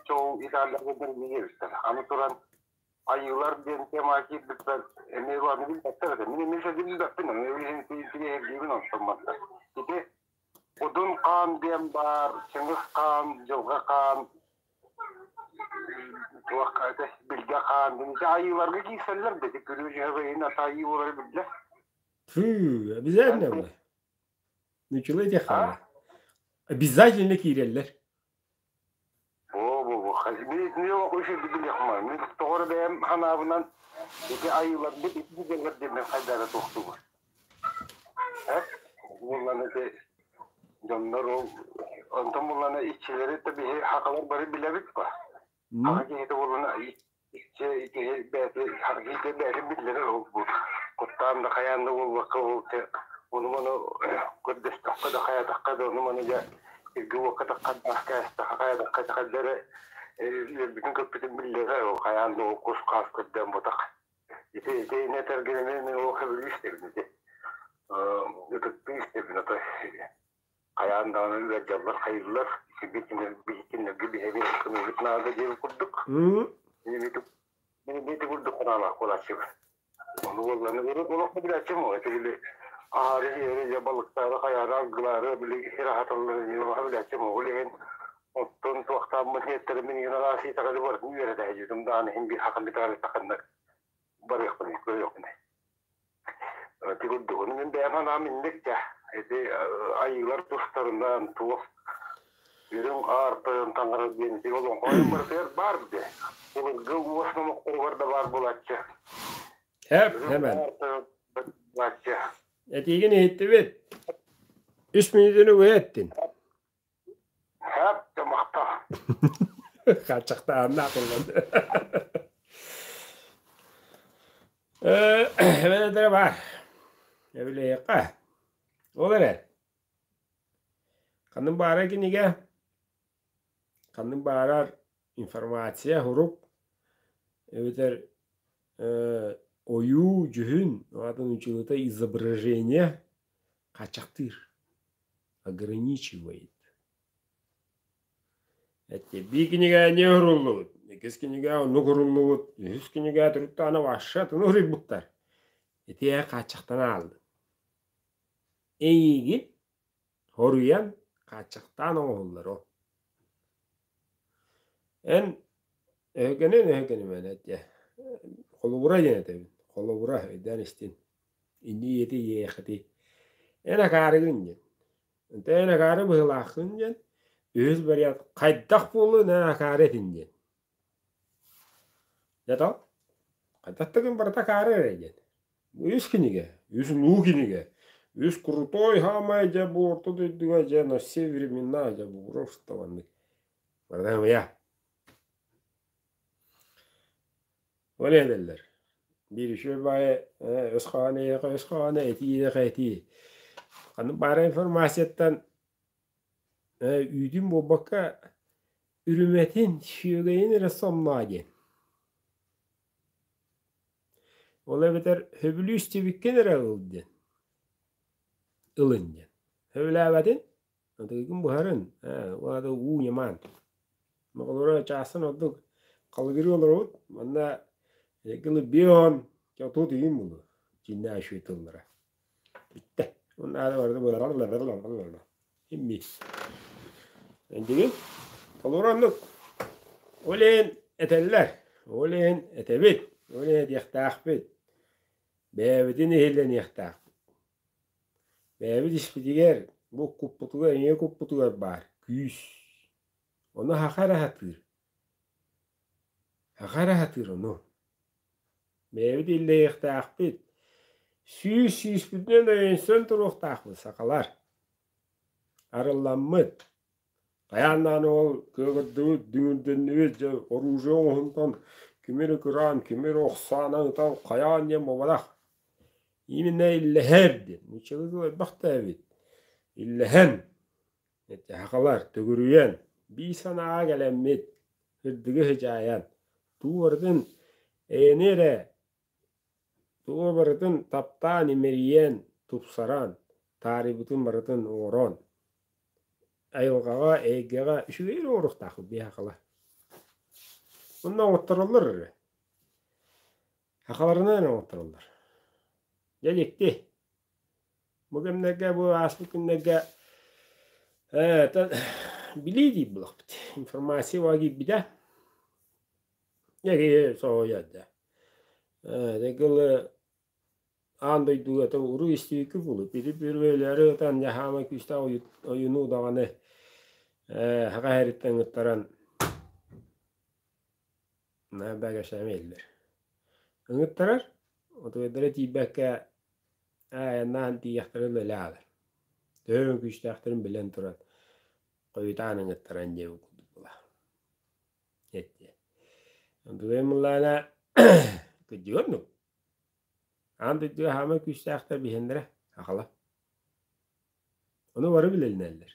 чоу италларга диэбиттэр. Аны туран айыылар диэн тема киирбиппэр эмиэ аны билбэттэр этэ. Мин эмиэ билбэппин, эмиэ интириэһиргиибин онтон манна. Ити Удун хаан диэн баар, Чыҥыс хаан, Дьылҕа хаан, туох этэ, Билгэ хаан диэн. Ити айыыларга киирсэллэр да, ити күрүө дьөһөгөйүн ата айыы буолара биллэр. Фу, обязательно было. Нучулай диэххэ Обязательно киирэллэр. Бу бу бу мин олох үчүгэй билиэхмэ. Мин тоҕо эрэ бэйэм санаабынан ити айыыларбыт ити дьыллар диэн хайда эрэ туохтуур. Эт буоллан ити дьоннор ол онтон буллана иччилэри да биһи хакалар бары билэбит ба. Хака киһитэ буоллана иччи киһи бэйэтэ хака киһитэ бэйэтин биллэрэр ол бу куттаан да хайаан да буолбакка ол ону маны көрдөстөххө да хайаатахха да ону маны дьэ сиргэ-уокка таххардаах кээстэххэ хайаатахха хайда эрэ үөрбүтүн көппүтүн биллэрэр ол хайаан да ол кус-хаас көрдөөн ботах ити ити этэргинэн мин ол сөбүлүү истэбин ити ытыктыы истэбин ото хайаан даҕаны ыалдьаллар хайыыллар кинилэргэ биһиги көмөбүт наада диэн курдук мин ити курдук санаалаах буолааччыбын ону буолланы олоххо билээччим ол ити били аһаары иһэри дьэ балыктаары хайаары аргылаары били сир аһаталлар олоххо билээччим ол иһин оттон туохтааммын иһэттэримин иһин араас итэҕэли барытын үөрэтэ сылдьыбытым даҕаны иһин биир хакан итэҕэли таканнар барыахпын көрүөхпүн Ити курдук. Ону мин бэйэм санаам инник да. Ити айыылар тустарынан туох үрүҥ аар тойон таҥара диэн ити олоҥхо барытыгар баар дии. Былыргы уос номохторугар да баар буолааччы. Хэп, Үрүҥ хэмэн. аар тойон буолааччы. Этиигин иһиттибит. Үс мүнүүтүнү быһа эттин. Хэп, махтал. Хааччахтааһыннаах ыллан. Эбэтэр баар. Эбилиэххэ. Ол эрэ. Ханнык баарар кинигэ, ханнык баарар информация, сурук, эбэтэр ойуу, дьүһүн, аатын училыта изображение хааччахтыыр. Ограничивает. Биир кинигэ эмиэ уһуруллубут, иккис кинигэ оннук уһуруллубут, үһүс кинигэ төрүттэҕинэ вообще атыны уһуруйбуттар. Ити эр хааччахтан ааллын. Эйиигин хоруйан хааччахтаан оҥоһуллар ол. Эн өһүгэнин өһүгэнимэн этэ. Холобура диэн этэбин. Холобура өйдөөн истин. Инни ийэти иэйэххитий. Эн акаарыгын диэн. Эн акаары быһыылааххын диэн үһүс вариант хайдах буолуон эн акаары этин диэн. Дьэ то хайдах да гын барыта акаары эрэ диэн. Үс кинигэ, үс улуу кинигэ, үс крутой хаамай дьэ бу орто дойдуга дьэ на все времена дьэ бу просто маннык. Барыта я. Ол этэллэр. Биир үчүгэй баайы өс хоһооно эйиэхэ өс хоһооно, этии эйиэхэ этии. Ханнык баара информацияттан үүтүн буолбакка үрүмэтин, сүөгэйин эрэ сонноо диэн. Ол эбэтэр сөбүлүү истибиккин эрэ ыл диэн. Ылын диэн. Сөбүлээбэтин Атыгын буһарын, ол аата уу ньамаан. Оҕолоро чаастан ордук халыгырыы олоробут. Манна кылы бион отут үйүн булу чиннээх үчүгэй тыллара. Бүттэ. Уонна аата барыта буолар. Имми. Эндигин толору оннук. Ол иһин этэллэр. Ол иһин этэбит. Ол иһин этиэхтээхпит. Бэйэбитин иһиллэниэхтээхпит. Бэйэбит испитигэр, бу куппутугар, ийэ куппутугар баар күүс. Ону саха эрэ сатыыр. Саха эрэ сатыыр ону. Бэйэбит иллэһиэхтээхпит. Сүүс сүүспүтүнэн өйөнсөн туруохтаахпыт сахалар. Арылламмыт. Хайаан даҕаны ол кыаҕырдыбыт, дүҥүрдэннибит, дьэ оружие оҥоһунтан кими эрэ кыраан, кими эрэ охсаанан ытан хайаан диэн буолбатах. Именно иллэһэр диэн, нууччалыы тыл элбэх да эбит. Иллэһэн, сахалар төгүрүйэн, биир санааҕа кэлэммит, сырдыгы сыдьаайан, туу барытын эйэни эрэ Тугу барытын таптаан, имэрийэн, тупсаран, таарыйбытын барытын оҥорон, айылҕаҕа, эйгэҕэ үчүгэй эрэ оҥоруохтаахпыт биһиэхэ Онно оҥоттороллор эрэ. Сахаларынан эрэ оҥоттороллор. Дьэ дьикти. Бу кэмнэргэ, бу ааспыт күннэргэ ээ, билии диир буолахпыт. Информация уа киирбитэ. Эһиги соһуйар да. Дэгыл аан дойдуга то уруу истибиккит буолуо. Пири-пирвэлэри ытан дьэ хаамай күүстээх ойуну даҕаны саха сириттэн ыҥыттаран бэгэсэми иһиллэр. Ыҥыттарар, отуойдара тиийбэккэ айаннаан тиийэхтэрин үлэлээх Төһө күүстээхтэрин билэн туран хойутаан ыҥыттаран диэбит курдук буолар. Эттэ. Бүгүн мыллаана кырдьыга оннук. Аан дойдуга хаамай күүстээхтэр биһиэннэрэ сахала. Ону бары билэллэр.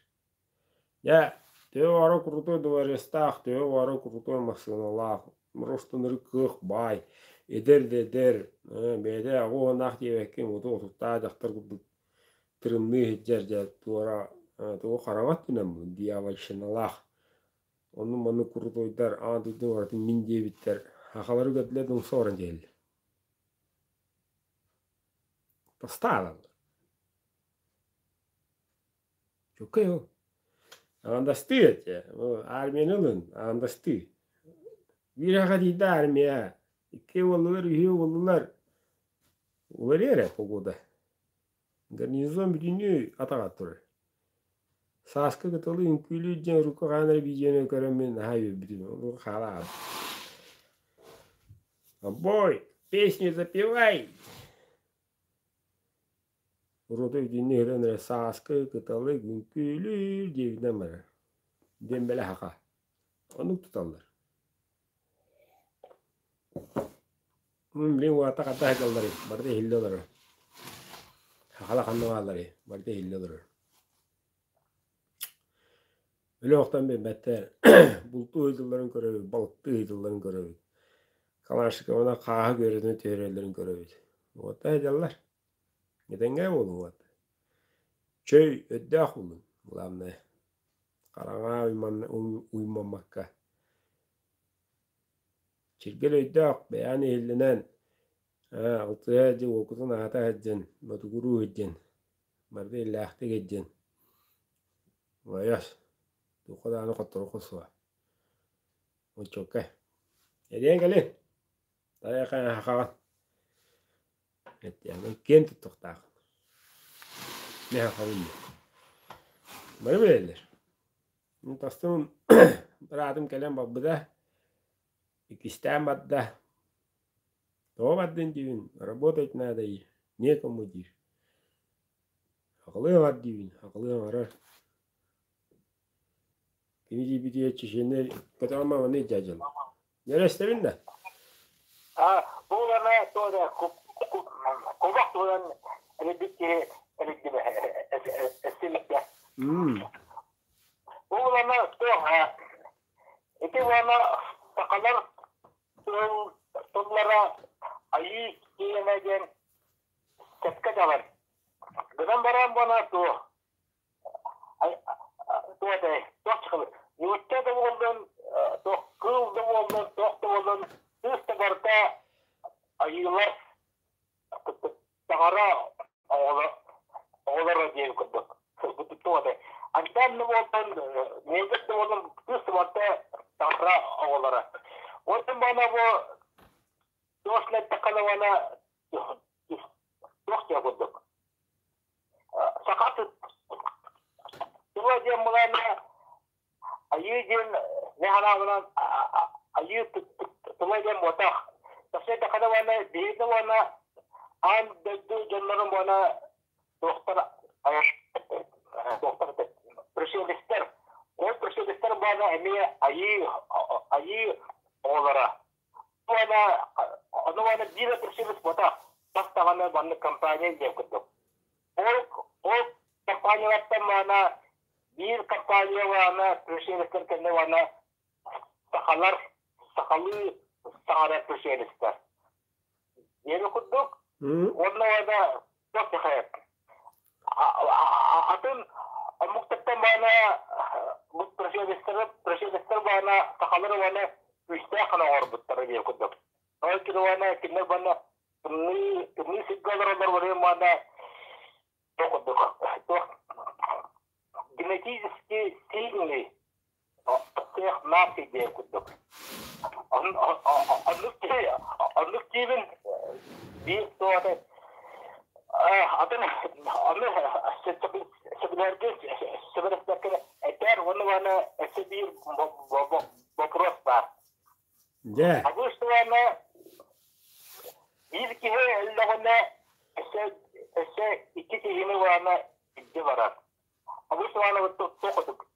Дьэ, төһө баҕарар крутой дворецтаах, төһө баҕарар крутой массыыналаах, просто кыах баай, эдэр да эдэр, бэйэтэ аҕа уоннаах диэбэккин, оту отуттаах дьахтар курдук тырымныы сылдьар дьэ туора тугу хараҥа өттүнэн дьявольщиналаах Онну-маннык курутуойдар аан дойду барытын мин диэбиттэр, сахалары көрдүлэр да умса баран дьиһэллэр. Тастаалаллар. Чуккай ол. Аандастыы этэ. Армияны ылын, аандастыы. Биир аха тиийдэ армия. Икки уоллулар, үһүө уоллулар. Уларыйар эрэ погода. Гарнизон бүтүннүү атаҕар турар. Сааскы кытылы үҥкүүлүүр диэн урукку хаһан эрэ видеоны көрөммүн наһаа үөрбүтүм. Ону хаалаабыт. Обой, песню запевай! Уруту итинни иһирэн эрэ сааскы кыталы үҥкүүлүүр диэбитинэн барар. Диэмбэлэ саха. Оннук туталлар. Мин уота хата сылдьалларый, барыта иһиллэ олорор. Сахала ханна баалларый, барыта иһиллэ олорор. Өлө охтон биэрбэттэр. Бултуу ыйытылларын көрөбүт, балыктыы ыйытылларын көрөбүт. Калашниковынан хааһы күөрэтэн түһэрэллэрин көрөбүт. Уота сылдьаллар. Этэҥҥэ буолуҥ уот. Чөй, өйдөөх буолуҥ, главное. Хараҥа уймаммакка. Чиргэл өйдөөх, бэйээн иһиллэнэн, алтыһа дьэ уокутун аата сылдьан, ботугуруу сылдьан, барыта иллээхтик сылдьан. Уойас, туохха даҕаны хотторуохха суоҕа. Оччуоккай. Эриэн кэлин. Тайа хаҕан. Эттиэҕинэн киэн туттуохтааххын. Миэхэ халын диэн. Бары билэллэр. Мин тастым быраатым кэлэн барбыта, иккистээн барда. Тоҕо бардын диибин, работать надо и некому диир. Акылыы аҥар диибин, акылыы аҥарар. Кини диэбитигэр чеченнэр көтөҕөн маны дьадьыл. Нөрөстөбүн да? А, бу ана туора кубах туоран элбит киһи элбит эстимиккэ. Бу ана туох ити уона сахалар тыллара айыы киэнэ диэн сөпкө далар. Гынан баран буона туох туох этэй туох чыкылы нуучча да буоллун туох кыыл да буоллун туох да буоллун кыыс да барыта айыылар таҥара оҕолор оҕолоро диэн курдук туох этэй антан да буоллун негр да буоллун кыыс да барыта таҥара оҕолоро онтон баана бу туох эттэххинэ уонна туох диэн курдук Саха тыла диэн былаана айыы диэн мин санаабынан айыы тыла диэн буотах. Тахса уонна биһиги уонна аан дойду дьоннорун уонна туохтар туохтар пришелецтэр. Ол пришелецтэр буолла эмиэ айыы айыы оҕолоро. Уонна ону уонна биир пришелец буотах. Тас даҕаны маннык компания диэн курдук. Ол ол компаниялартан маана биир компания уонна пришелецтэр кэннэ уонна сахалар сахалыы саҥарар пришелецтэр. Диэри курдук уонна уонна атын омуктартан баана бу пришелецтэр пришелецтэр баана сахалар уонна күүстээх гына оҥорбуттара диэн курдук. Ол кинилэр кинилэр баана тымныы тымныы сиргэ олороллор барыан баана туох туох генетически сильный всех наций диэн курдук. Оннук оннук диибин биир туох атын ону сөбүлэргэ сөбүлэспэккэ этэр уонна уонна өссө биир вопрос баар. Дьэ. Обычно биир киһи өллөҕүнэ өссө өссө икки киһини уонна илдьэ барар. Обычно туох курдук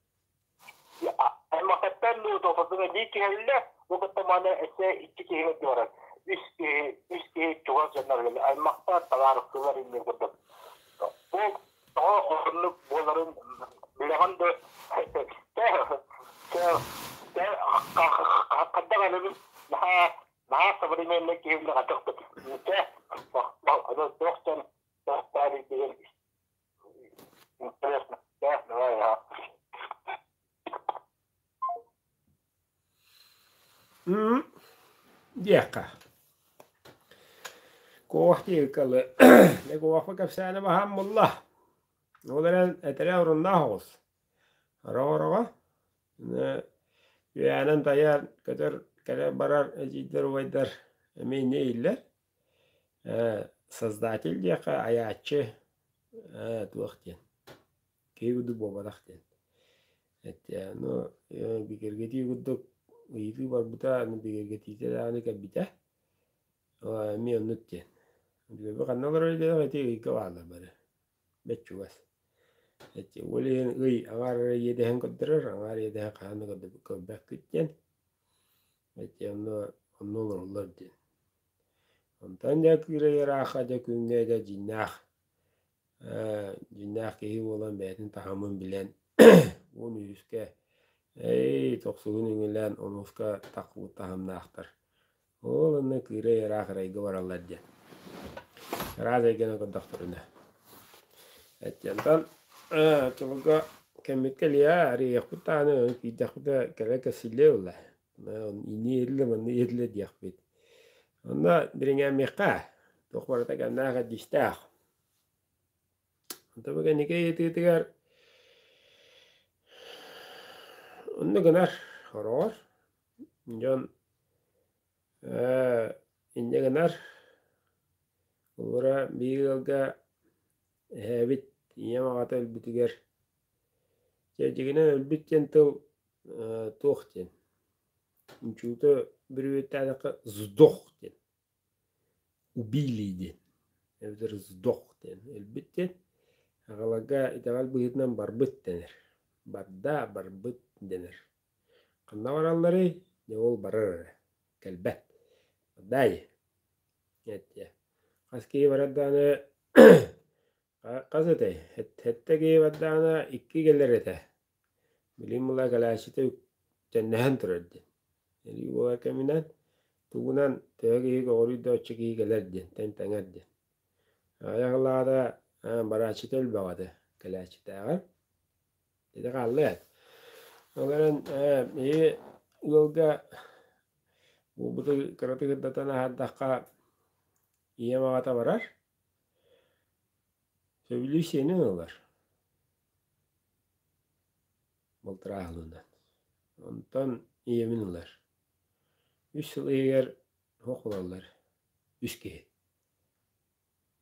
аймахтартан дуу туохтан биир киһи өллө, бу кытта маны өссө икки киһини илдьэ барар. Үс киһи үс киһи чугас дьоннор аймахтар табаарыстыылар иннин курдук. Бу тоҕо оннук буоларын билэҕин да хайдах элэбин наһаа наһаа современный киһи хатыхпыт туох дьон деген интересно давай Диэххэ. Куох диэкалы куохпа кэпсээнэ баһаам булла. Ол эрэн этэрэ оруннаах оҕус. Ороҕо-ороҕо үөһээнэн тайар, көтөр, кэлэр барар эдьиийдэр, убайдар эмиэ инньэ иһиллэр. Создатель диэххэ айааччы туох диэн киһи курдук буолбатах диэн. Эттэ, ну бигэргэтии курдук ыйытыы барбыта, аны бигэргэтиитэ даҕаны кэлбитэ. Эмиэ оннук диэн. Бу ханна олорор диэх ити ыйга бааллар бары. Бэт чугас. Эти ол иһин ый аҥаар эрэ иэдэһин көрдөрөр, аҥаар иэдэһин хаһан да көрбөккүт диэн. Эти онно онно олороллор диэн. Онтон дьэ кыырай ыраахха дьэ күҥҥэ дьэ дьиҥнээх дьиҥнээх киһи буолан бэйэтин таһымын билэн 13-үскэ эй тохсуһун үҥүлээн онуска таххыбыт таһымнаахтар. Ол онно кыырай ыраах ырайга бараллар диэн. Ыраас эйгэни көрдөхтөрүнэ. Эттиэнтэн тылга кэммит кэлиэ, арыйыахпыт даҕаны, киирдэхпитинэ кэлэ кэсиллиэ буолла. Ини иһиллэ, манна иһиллэ диэхпит. Онно дириҥээмиэххэ, туох барыта кэмнээх эрдиистээх. Онто бу кэнники ыйытыытыгар онно гынар хороҕор дьон инньэ гынар Холобура биир ыалга эһээбит ийэм аҕата өлбүтүгэр дьэ дьиҥинэн өлбүт диэн тыл туох диэн учуутал бүрүөттээтэххэ сдох диэн убили диэн эбэтэр сдох диэн өлбүт диэн аҕаларга итэҕэл быһыытынан барбыт дэнэр барда барбыт дэнэр ханна баралларый дьэ ол барар эрэ кэлбэт дай Эттэ. Хас киһи барар даҕаны хас этэй? Сэттэ киһи бардаҕына икки кэлэр этэ. Билигин була кэлээччитэ үктэннэһэн турар диэн. Элии буолар кэминэн тугунан төһө киһи көҕүрүй да оччо киһи кэлэр диэн, тэҥ-тэҥэр диэн. Аҕыйах ыллаҕына барааччыта элбэх этэ кэлээччитээҕэр. Ити хаалла ээ. Ол эрэн биһи ыалга буолбуту кыратык ырдатан аһардахха ийэм аҕата барар, сөбүлүү сиэнин ылар балтарааһылынан. Онтон ийэбин ылар. Үс сыл иһигэр суох буолаллар үс киһи.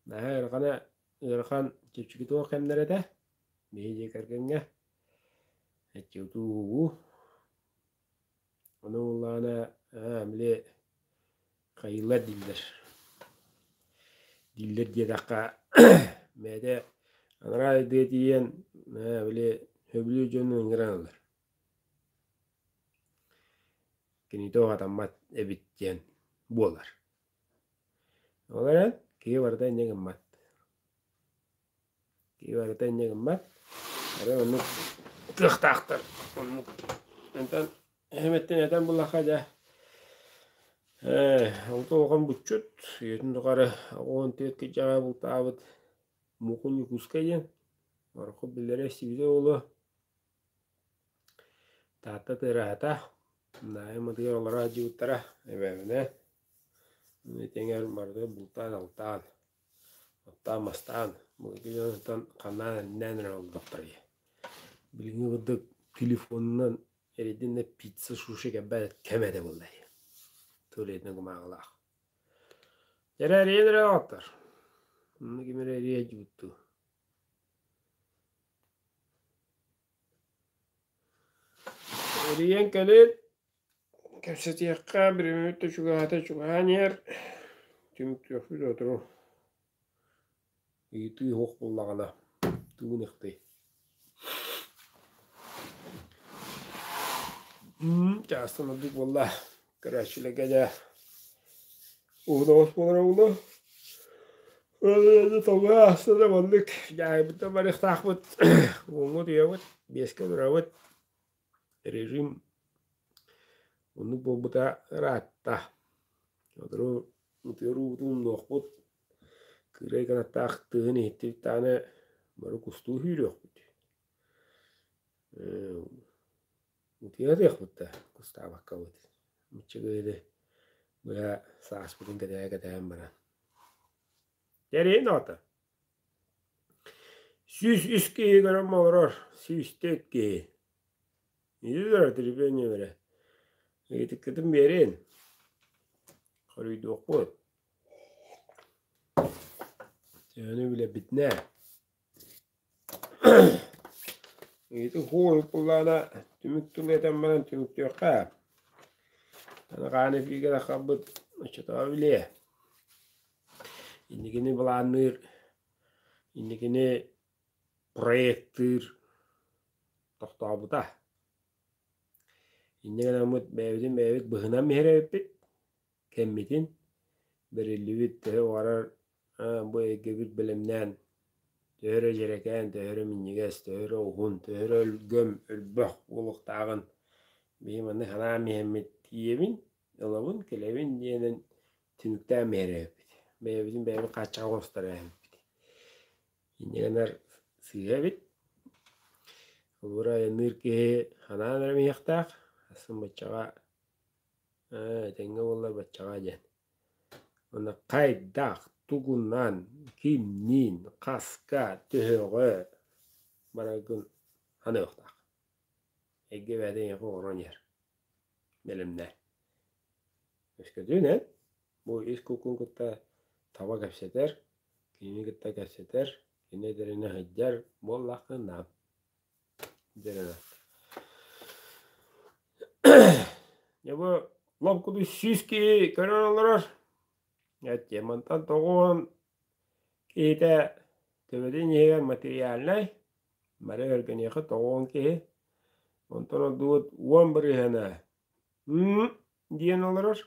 Наһаа ыарахана ыарахан чэпчэки туох кэмнэрэ этэ биһи дьиэ кэргэҥҥэ эчи утуу ону буоллаҕына били хайыылар дииллэр дииллэр диэтэххэ бэйэтэ анараа дойдуга тиийэн били сөбүлүүр дьонун ыҥыран ылар кинитэ уһатаммат эбит диэн буолар Ол эрэн киһи барыта инньэ гыммат. Киһи барыта инньэ гыммат. Эрэ оннук кыахтаахтар. Оннук. Онтон эһэмэттэн этэн буллахха дьэ онто улахан буччут үйэтин тухары 14 кыдьаҕа бултаабыт Мукун Ньукуускай диэн ороху биллэрэ истибитэ буолуо. Таатта тыараһата Наайыммытыгар олоро сылдьыбыттара эбээбинэ тэҥэр барыта бултаан-алтаан, оттоон-мастаан былыргы дьонтон ханнаан-иннээн эрэ олордохторо дии. Билиҥҥи курдук телефонунан эрийдин да пицца, суши кэлбэт кэм этэ буолла дии. Туалетнай кумааҕылаах. Дьэ эрийэн эрэ оҕоттор. Онно ким эрэ эрийэ сылдьыбыт дуу. Эрийэн кэлин, кэпсэтиэххэ, бириэмэбит да чугаһаата чугаһаан иһэр, түмүктүөхпүт сотору. Ыйытыы суох буоллаҕына, тугун ыхтый? Чаастан ордук буолла. Көрөөччүлэргэ дьэ уһун оҕус буолара буолуо. Тоҕо ааста да маннык дьаһайбыттан барыахтаахпыт. Уоҥҥа утуйабыт, биэскэ турабыт. Режим оннук буолбута ыраатта. Сотору утуйар уубутун умнуохпут. Кыырай кынаттаах тыаһын иһиттибит даҕаны бары кустуу сүүрүөхпүт. Утуйа сатыахпыт да кустаабаккабыт. Мыччыгыһыты быһа сааспытын кэтэһэ-кэтэһэн баран. Тэрийин оҕото. 103 киһи көрөн олорор, 104 киһи. Илэр телефоне бере. Ыйытыккытын биэрин. Хоруйдуохпут. Төһөнү билэбитинэ. Ыйытык хуор буоллаҕына түмүк тыл этэн баран түмүктүөххэ. Аны хаан эфиргэ таххарбыт оччотооҕу билиэ. Инникини былаанныыр, инникини проектыыр тохтообута. Инньэ гынаммыт бэйэбитин бэйэбит быһынан иһэр эбиппит. Кэммитин бэриллибит төһө баҕарар бу эйгэбит бэлэмнээн төһө эрэ дьэрэкээн, төһө эрэ минньигэс, төһө эрэ уһун, төһө эрэ өлгөм, өлбөх буолуохтааҕын биһи маннык санаан иһэммит тиийэбин, ылабын, кэлэбин диэнэн түмүктээн биэрэр эбиппит. Бэйэбитин бэйэбит хааччаҕа оҥостор эбиппит. Инньэ гынар сыыһа эбит. Холобура, айанныыр киһи ханаан эрэ иһиэхтээх, сын баччаҕа этэҥҥэ буоллар баччаҕа диэн. Уонна хайдах, тугунан, кимниин, хаска, төһөҕө бараргын ханыахтаах. Эйгэ бэйэтэ эйиэхэ оҥорон иһэр. Бэлэмнээ. Өскөтүн эн бу ис куккун кытта таба кэпсэтэр, кинини кытта кэпсэтэр, кини этэринэн сылдьар буоллаххына дьэрэнэ. Дьэ бу лоп курдук 100 киһи көрөн олорор. Эттиэ мантан 90 киһитэ төбөтүн иһигэр материальнай, бары өргөнүөхэ 90 киһи. Онтон ордубут 10 бырыһыана диэн олорор.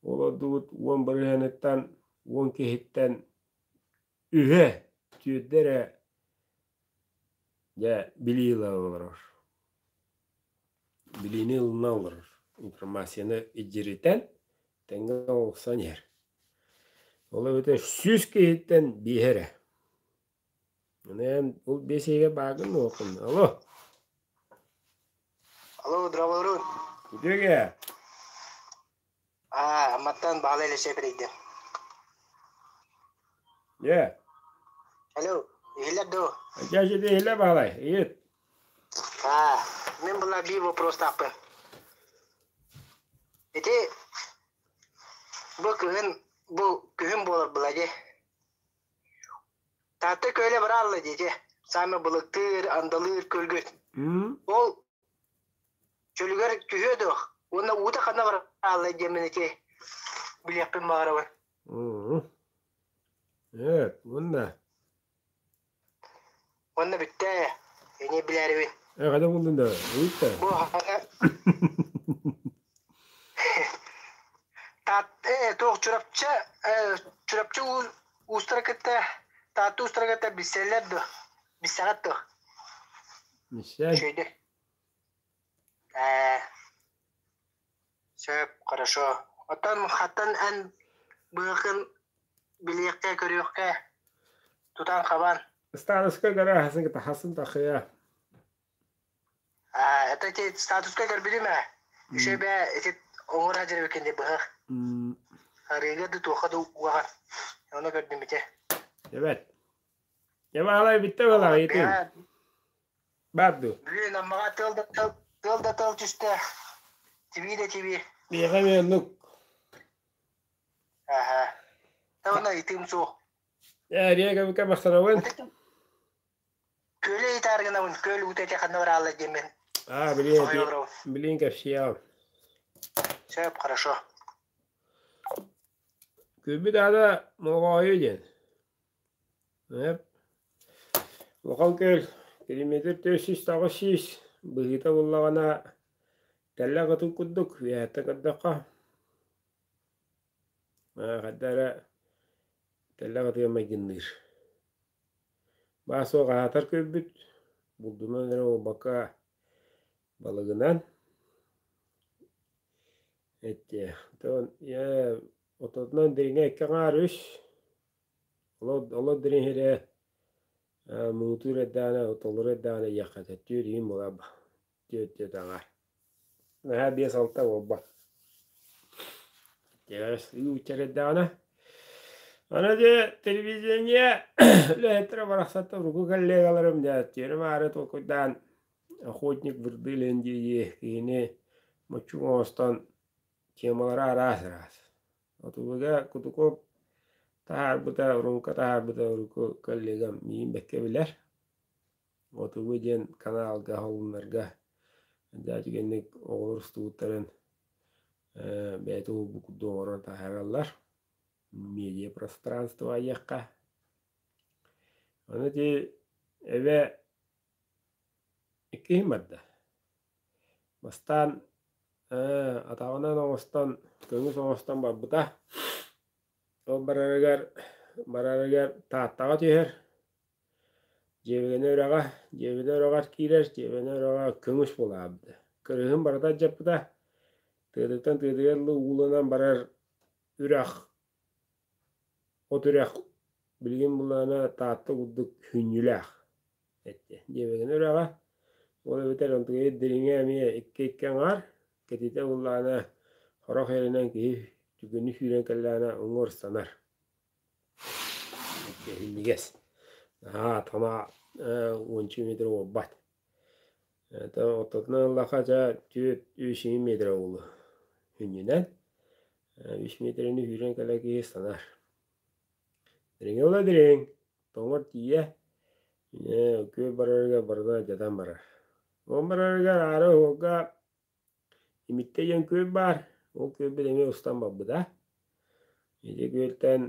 Ол ордубут 10 бырыһыаныттан 10 киһиттэн үһэ, түөрдэ эрэ дьэ билии ыла олорор. Билиини ылына олорор. Информацияны илдьиритэн тэҥҥэ олохсон иһэр. Ол эбэтэр 100 киһиттэн биэһэ эрэ. Эн ол биэс иһигэр бааргын дуо? Алло. Алло, здравствуй. Үтүөгэ. Аа, Амматтан Баҕалай Елисей перейдем. Дьэ. Алло, иһиллэр дуо? Дьэ, дьэ, иһиллэр Баҕалай, иһит. Аа, мин была биир вопростаахпын. Ити бу күһүн бу күһүн буолар была дии. Таатта күөлэ бараалла диэти. Саамай былыктыыр, андалыыр күөлгүт. Ол чөлүгэр түһүө дуо? Уонна уута ханна бараалла диэммин ити билиэхпин баҕарабын. Э, уонна? Уонна бүттэ. Эни билээрибин. Э, хайда булдун да? Ыйытта. Бу Таат туох Чурапчы Чурапчы уустара кытта Таатта уустара кытта билсэллэр дуо? Билсэҕит дуо? Билсэр. Үчүгэйдик. Ээ, сөп, хорошо. Оттон хаттан эн быһыкын билиэххэ, көрүөххэ тутан-хабан. Ыстааныска гарааһасын кытта хасын тахыа. Аа, это ити статуска көрбүтүм ээ. Үчүгэй бээ, ити оҥор сылдьар эбиккин дии быһах. Арыыга да туохха да угаҕар. Ону көрдүм ити. Эбэт. Дьэ баалай бүттэ буолаҕа итин. Бар дуу. Бүгүн Аммаҕа тыал да тыал, тыал да тыал түстэ. Тибии да тибии. Миэхэ эмиэ оннук. Аха. Уонна итим суох. Ээ, Риэгэбикэ махтанабын. Күөлү ыйытаар гынабын, күөл уута ити ханна бараалла диэммин. Аа, билиэн, билиэн кэпсиэҕим. Сөп, хорошо. Күлбүт аата Моҕоойу диэн. Эп. Улахан күөл километр 409 быһыыта буллаҕына тэллэх ытын курдук үөһэттэн көрдөххө хайда эрэ тэллэх ытыга майгынныыр. Баа-суох аһатар көрбүт, булдунан эрэ буолбакка балыгынан эттиэ. Оттон отутунан дириҥэ икки аҥаар үс, олор дириҥ сирэ муҥутуур эрдэҕинэ, толору эрдэҕинэ иэххэ түөрт иһин буолар түөрт түөрт аҥаар. Наһаа 5-6 буолбат. Үччэрдэҕинэ. Аны дьэ телевидение үлэһиттэрэ барахсаттар урукку коллегаларым дьэ түөрэ-маары толкуйдаан охотник Вырдылин дии киһини моччу оҥостон темалара араас-араас. Отулуга Кутуков таһаарбыта, Румка таһаарбыта урукку коллегам миигин бэккэ билэр. Отугу диэн каналга холуннарга дьэ үчүгэнник оҕолор устубуттарын бэйэтэ уһулбут курдук оҥорон таһаараллар. Медиапространство диэххэ. Аны ити эбэ иккиһин барда. Бастаан атаҕынан оҥостон, көҥүс оҥостон барбыта. Ол барарыгар барарыгар Тааттаҕа түһэр. Дьиэбигэнэ үрэҕэ, дьиэбинэ үрэҕэр киирэр, дьиэбинэ үрэҕэ көҥүс буолаабыта. Кырыһын барыта алдьаппыта. Тыатыттан тыатыгар дылы ууланан барар үрэх, от үрэх билигин буллаҕына Таатта курдук хүнньүлээх эттэ. Дьиэбигэнэ үрэҕэ. Ол эбэтэр онтугай дириҥэ эмиэ икки-икки аҥаар, кэтитэ буллаҕына сорох эринэн киһи түгэни сүүрэн кэллэҕинэ уҥуор ыстанар. Иһинньигэс. Наһаа тамаа уонча метр буолбат. Ортотунан ыллахха дьэ түөрт үс метр буолуо. Сүнньүнэн үс метрэни сүүрэн кэлэр киһи ыстанар. Дириҥэ ыла дириҥ, тоҥор тиийэ, күөл барарыгар барыта алдьатан барар. Ол барарыгар аара уһуга Имиттэ диэн күөл баар, ол күөлбүт эмиэ устан барбыта. Ити күөлтэн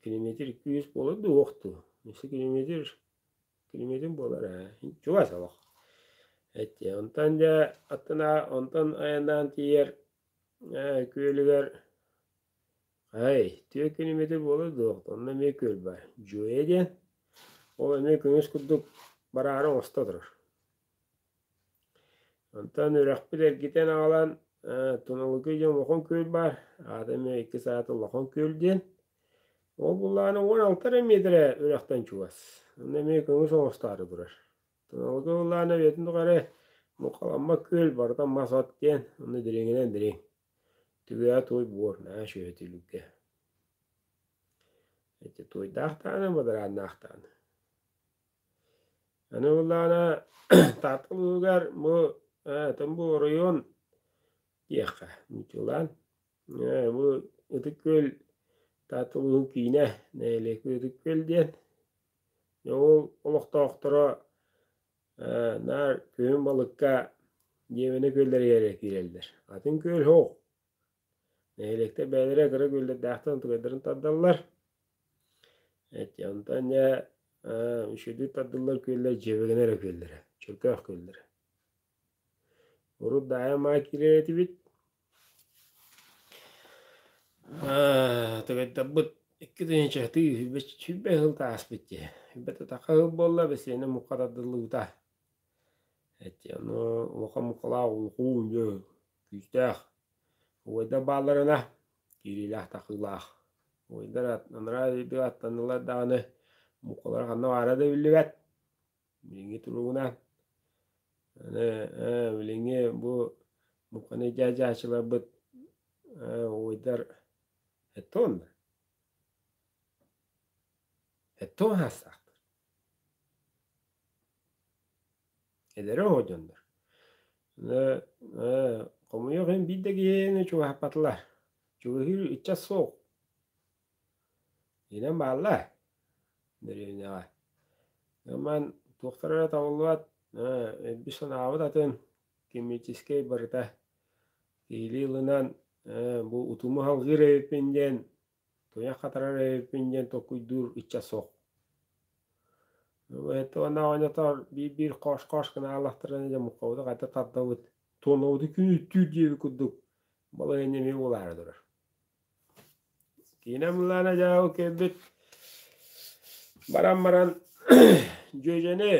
километр 200 буолар дуу, уох дуу? Өссө километр, километр буолар ээ, чугас олох. Эти онтон дьэ аттына онтон айаннаан тиийэр күөлүгэр Ай, 4 километр буолар дуо, онно эмиэ күөл баар. Дьүөйэ диэн. Ол эмиэ көҥүс курдук бараары оҥосто турар. Онтон үрэхпит эргитэн аҕалан Туналыкы диэн улахан күөл баар, аата эмиэ иккис аата Улахан Күөл диэн. Ол буллаҕына 16 эрэ миэтэрэ үрэхтэн чугас. Онно эмиэ көҥүс оҥостоору турар. Туналыкы буллаҕына үйэтин тухары муҥхаламмат күөл барыта мас-от диэн, онно дириҥинэн дириҥ. Түгэҕэ туой буор, наһаа үчүгэй түлүккэ. Ити туойдаах даҕаны, бадарааннаах даҕаны. Аны буоллаҕына Таатта улууһугар бу бу оройуон диэххэ нууччалаан бу Ытык Күөл Таатта улууһун киинэ нэһилиэк Ытык Күөл диэн. Ол олохтоохторо наар күһүн балыкка Диэмэнэ күөллэригэр эрэ киирэллэр. Атын күөл суох. Нэһилиэктэр бэйэлэрэ кыра күөллэрдээхтэр онтукайдарын тардаллар. Эти онтон дьэ үчүгэйдик тардыллар күөллэр дьиэбэгэнэ эрэ күөллэрэ, Чөркөөх күөллэрэ. Урут Даайа Маай киирэр этибит. Тыгайдарбыт 2000 тыы 120 сыл ааспыт дии. 120 тахха сыл буолла, бэсиэнэ муха тардыллыбыта. Эти ону улахан мухалаах улукуун дьэ күүстээх. Убайдар баалларына киириилээх тахыылаах. Убайдар анараа дойдуга аттаннылар даҕаны мухалара ханна баара да биллибэт. Билиҥҥи туругунан аны билиҥҥи бу муханы дьаадьааччыларбыт убайдар сэттэ уонна 70 саастаахтар. Эдэрэ оҕо дьоннор. Хомойуох иһин биир да киһини чугаһаппатылар. Чугаһыыр ыччат суох. Инэн бааллар дэриэбинэҕэ. Ыман туохтара эрэ табыллыбат, өлбүт санаабыт атын, коммерческэй барыта киһилии ылынан бу утуму салҕыыр эбиппин диэн туйах хатарар эбиппин диэн толкуйдуур ыччат суох. Уонна оонньотоор биир-биир хош-хош гына ааллахтарына дьэ муккабыты хайда тардабыт, туонабыты күнүүттүүр диэбит курдук балаһыанньа эмиэ буолаары турар. Киинэ мылаана дьэ ол кэлбит баран баран дьүөдьэни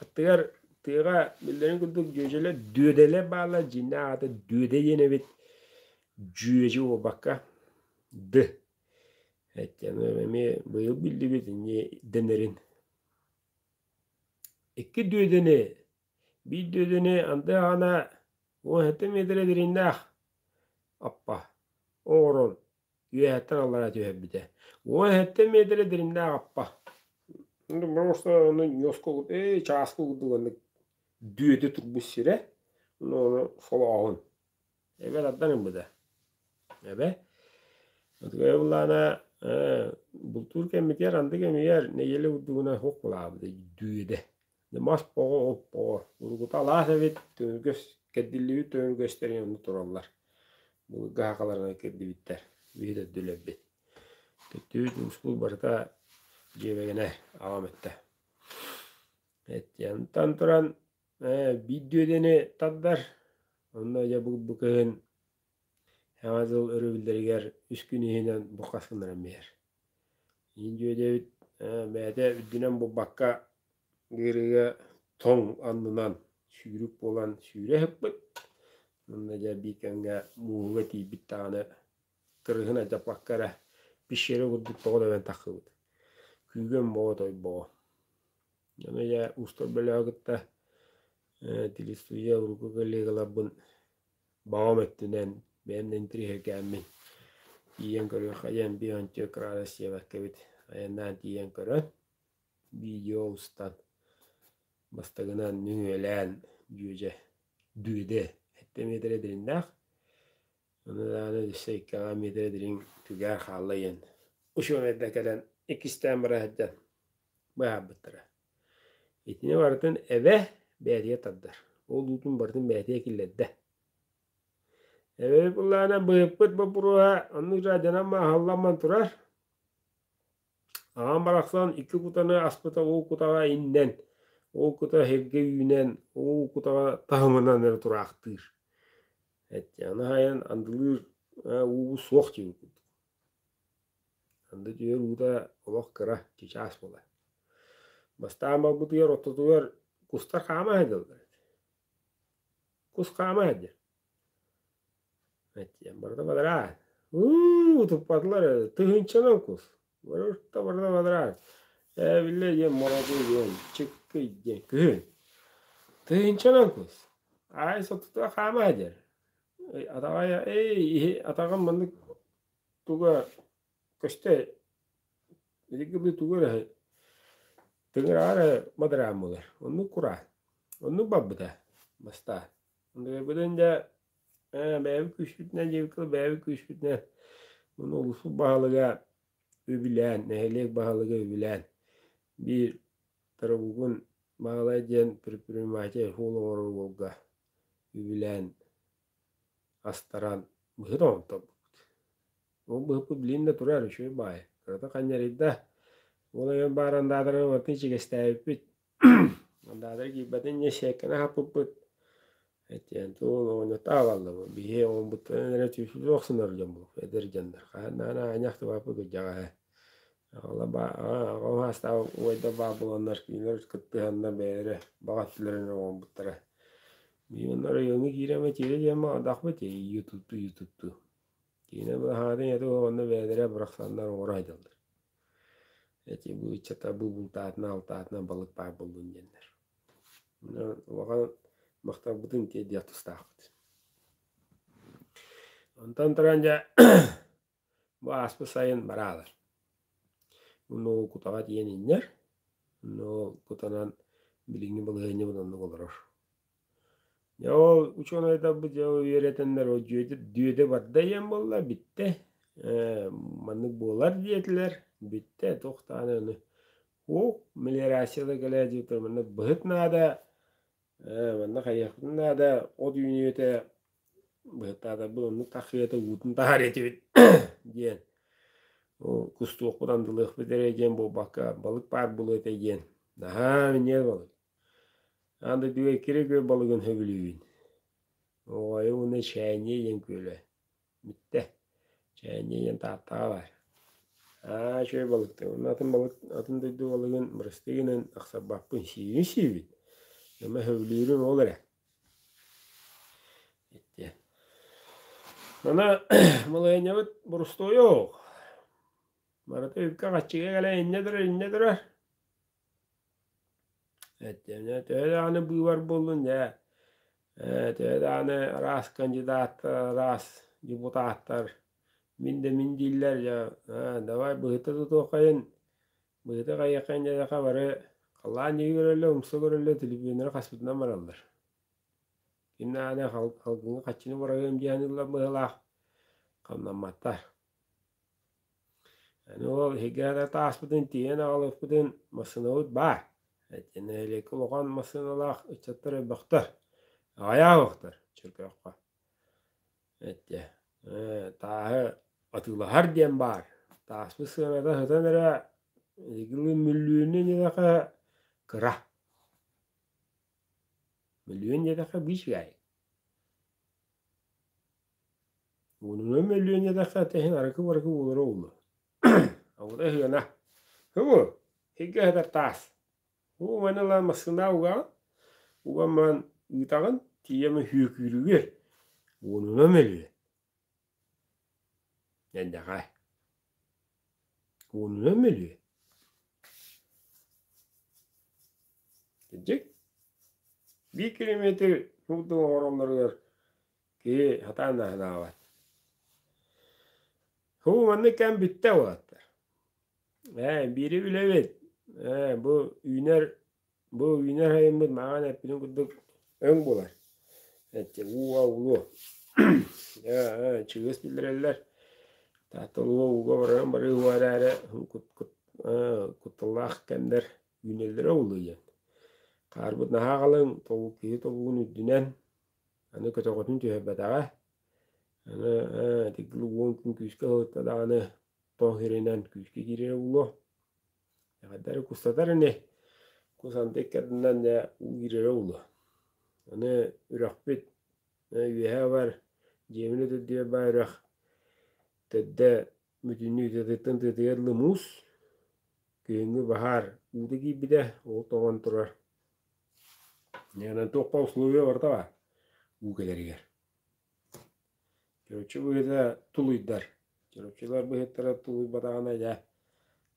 аттыгар тыаҕа биллэрин курдук дьүөдьэлэр дүөдэлэр бааллар дьиҥнээх аата дүөдэ диэн эбит дьүөдьэ буолбакка д Эттиэм эмиэ быйыл биллибит инньэ дэнэрин. Икки дүөдэни, биир дүөдэни анды аҕана 17 миэтэрэ дириҥнээх аппа оҥорон үөһэттэн аллара түһэрбитэ. 17 миэтэрэ дириҥнээх аппа. Просто ону ньуоска ээ чааскы курдук оннук дүөдэ турбут сирэ. Ону ону солооһун. Эбэ тардан ылбыта. Эбэ. Отугай буллаана бултуур кэммитигэр анды кэмигэр нэдиэлэ курдугунан суох булаабыта дүөдэ. Мас боҕо от боҕо. Урукута алаас эбит төҥүргэс кэрдиллибит төҥүргэстэрин онно тураллар. Былыргы сахаларынан кэрдибиттэр. Биһи төрдүлэрбит. Төттүбүт ууспут барыта дьиэбэгэнэ аҕам өттө. Эттиэнтэн туран биир дүөдэни тардар, онно дьэ бу бу кыһын Саҥа дьыл өрөбүллэригэр үс күн иһинэн бухас гыннаран биэрэр. Иин дүөдэбит бэйэтэ үрдүнэн булбакка ыарыыга тоҥ аннынан сүүрүк буолан сүүрэ сыппыт. Онно дьэ биир кэмҥэ мууһуга тиийбит даҕаны кырыһын алдьаппакка эрэ пещера курдук тоҕо тэбэн тахсыбыт. Күүгэн боҕо тойбоҕо. Ону дьэ устар бөлөҕү кытта телестудия урукку коллегаларбын баҕам өттүнэн бэйэм да интэриэһиргээммин тиийэн көрүөххэ диэн биир кыраадыс диэбэккэбит айаннаан тиийэн көрөн видео устан бастакынан нөҥүөлээн дьүөдьэ дүөдэ сэттэ миэтэрэ дириҥнээх ону даҕаны өссө иккиэҕэ миэтэрэ дириҥ түгээр хаалла диэн учуонайдар кэлэн иккистээн бара сылдьан быһаарбыттара. Итини барытын эбэ бэйэтигэр тардар. Ол уутун барытын бэйэтигэр киллэрдэ. Эбэбит былаана быһыппыт боппуруоһа оннук дьаадьанан мааһалламман турар. Аҕам барахсан икки кутаны аспыта уу кутаҕа иннэн, уу кута сиргэ үүнэн, уу кутаҕа таһымынан эрэ тураахтыыр. Аны аһайан андылыыр уубут суох диэбит курдук. Анды түһэр уута олох кыра, чычаас буолар. Бастаан барбытыгар ортотугар кустар хаама сылдьаллар этэ. Кус хаама сылдьар. Эттиэн барыта бадараан. Уу, утуппатылар ээ, тыһыынчанан кус. Барыта барыта бадараан. Ээ, биллэ диэн мороду диэн, чыккый диэн күһүн. Тыһыынчанан кус. Аай сотутуга хаама сылдьар. Атаҕа эй, атаҕым маннык туга көстө илигилии тугу эрэ тыҥыраҕа эрэ бадараан буолар. Оннук кураан. Оннук барбыта бастаан. Бэйэбитин дьэ бэйэбит күүспүтүнэн диэбиккэ бэйэбит күүспүтүнэн уонна улууспут баһылыга үбүлээн, нэһилиэк баһылыга үбүлээн биир Тарабугун Баһылай диэн предприниматель суол оҥорор уолга үбүлээн астаран быһыт оҥорторбуппут. Ол быһыппыт билигин да турар үчүгэй баайы. Кырата ханньарыйда. Ол эбэн баар андаатары барытын ичигэстээбиппит. Андаатары киирбэтин дьэ сиэккэни аһаппыппыт. Этиэн туол оҕонньотто аҕаллыбыт. Биһи оҥорбуттарын эрэ түүсүлүү охсунар дьон буолуох эдэр дьоннор. Хаһан даҕаны аанньах тыбааппыт кырдьаҕаһа. Аҕала баа аҕам саастаах убайдар баар буоланнар кинилэр кыттыһаннар бэйэлэрэ баҕа өттүлэрин оҥорбуттара. Биир онно оройуоҥҥа киирэмэ тиэрэ диэн баҕардахпыт ютубтуу ютубтуу. Киинэ быһаатын этэ онно бэйэлэрэ бырахсаннар оҥоро сылдьаллар. Эти бу ыччата бу бултаатына алтаатына балык баар буоллун диэннэр. Улахан махталбытын тиэрдиэх тустаахпыт. Онтон туран дьэ бу ааспыт сайын бараалар. Онно ол кутаҕа тиийэн иҥнэр. Онно ол кутанан билиҥҥи балаһыанньабыт оннук олорор. Дьэ ол учуонайдарбыт дьэ үөрэтэннэр ол дьүөдэ, дүөдэ барда диэн буолла, бүттэ. Маннык буолар диэтилэр, бүттэ, туох даҕаны ону Уу, мелиорация да кэлээдьиттэр манна быһыт наада, манна хайыахпытын наада, от үүнүөтэ, быһыттаатарбыт оннук таххыата уутун таһаарыа этибит диэн. Ол кустуохпут, андылыахпыт эрэ диэн буолбакка, балык баар буолуо этэ диэн. Наһаа минньигэс балык. Аан дойдуга икки эрэ күөл балыгын сөбүлүүбүн. Оҕойу уонна Чээнньэ диэн күөлэ. Бүттэ. Чээнньэ диэн Тааттаҕа баар. Аа, үчүгэй балыктар. Уонна атын балык, атын дойду балыгын бырастыы гынан ахсарбаппын. Сиибин сиибин. Ама сөбүлүүрүм ол эрэ. Итти. Мана малайнябыт борустуойуох. Барыта үпкэ-хаччыга кэлэн инньэ турар, инньэ турар. Эттиэмнэ төһө даҕаны быыбар буоллун дьэ, төһө даҕаны араас кандидаттар, араас депутаттар мин да мин дииллэр дьэ, давай быһыта тутуоххайын, быһыта хайыаххайын диэтэххэ бары халлаан диэки көрөллөр, умса көрөллөр, төлөпүөннэрэ хаспытынан бараллар. Ким даҕаны халгыҥҥа хаччыны быраҕыам диэн ыллар быһыылаах, хамнамматтар. Аны ол иһигэр тааспытын тиэйэн аҕалыахпытын массыынабыт баар. Нэһилиэккэ улахан массыыналаах ыччаттар элбэхтэр. Аҕыйаабыттар Чөркөөххө. Эттэ тааһы атыылаһар диэн баар. Тааспыт сыаната сытан эрэ игилы мөлүйүөнүн диэтэххэ кыра. Мөлүйүөн диэтэххэ биир Уонунан мөлүйүөн диэтэххэ тэһин аракы-баракы буолара буолуо. Абыта ыһыана. Һыбы, сиргэ сытар таас. Уу маны ылан массыына угаҕын, уган баран ыытаҕын, тиийэн үһүөкүүрүгэр уонунан мөлүйүөн. Дьэндэҕэ. Уонунан мөлүйүөн. Кырдьык, биир километр курдук оҥороллоругар киһи сатаан да санаабат. Һуу, маннык кэм бүттэ уолаттар. Ээ, биири билэбит. Ээ, бу үүнэр бу үүнэр сайыммыт маҥан эппитин курдук өҥ буолар. Эчи ууга уулуо. Ээ, чыгыс биллэрэллэр. Таатта улуга ууга баран барыы эрээри кутталлаах кэмнэр үүнэллэрэ улуйан. Хаарбыт наһаа халыҥ, киһи тобугун үрдүнэн аны көтөҕөтүн түһэрбэтэҕэ. Аны ити уон күн күүскэ ыһылытта даҕаны тоҥ сиринэн күүскэ киирэрэ буолуо. Эҕэрдэри кустатар ини. Кус анды икки ардынан дьэ уу киирэрэ буолуо. Аны үрэхпит үөһээ бар дьиэбин өтөрдүгэр баар үрэх төрдө бүтүннүү тыатыттан тыатыгар дылы муус. Күһүҥҥү баһаар уута киирбитэ, ол тоҕон турар. Онон туохха условия барыта баар уу кэлэригэр. Чурапчы быһыыта тулуйдар. Чурапчылар быһыттара тулуйбатаҕына дьэ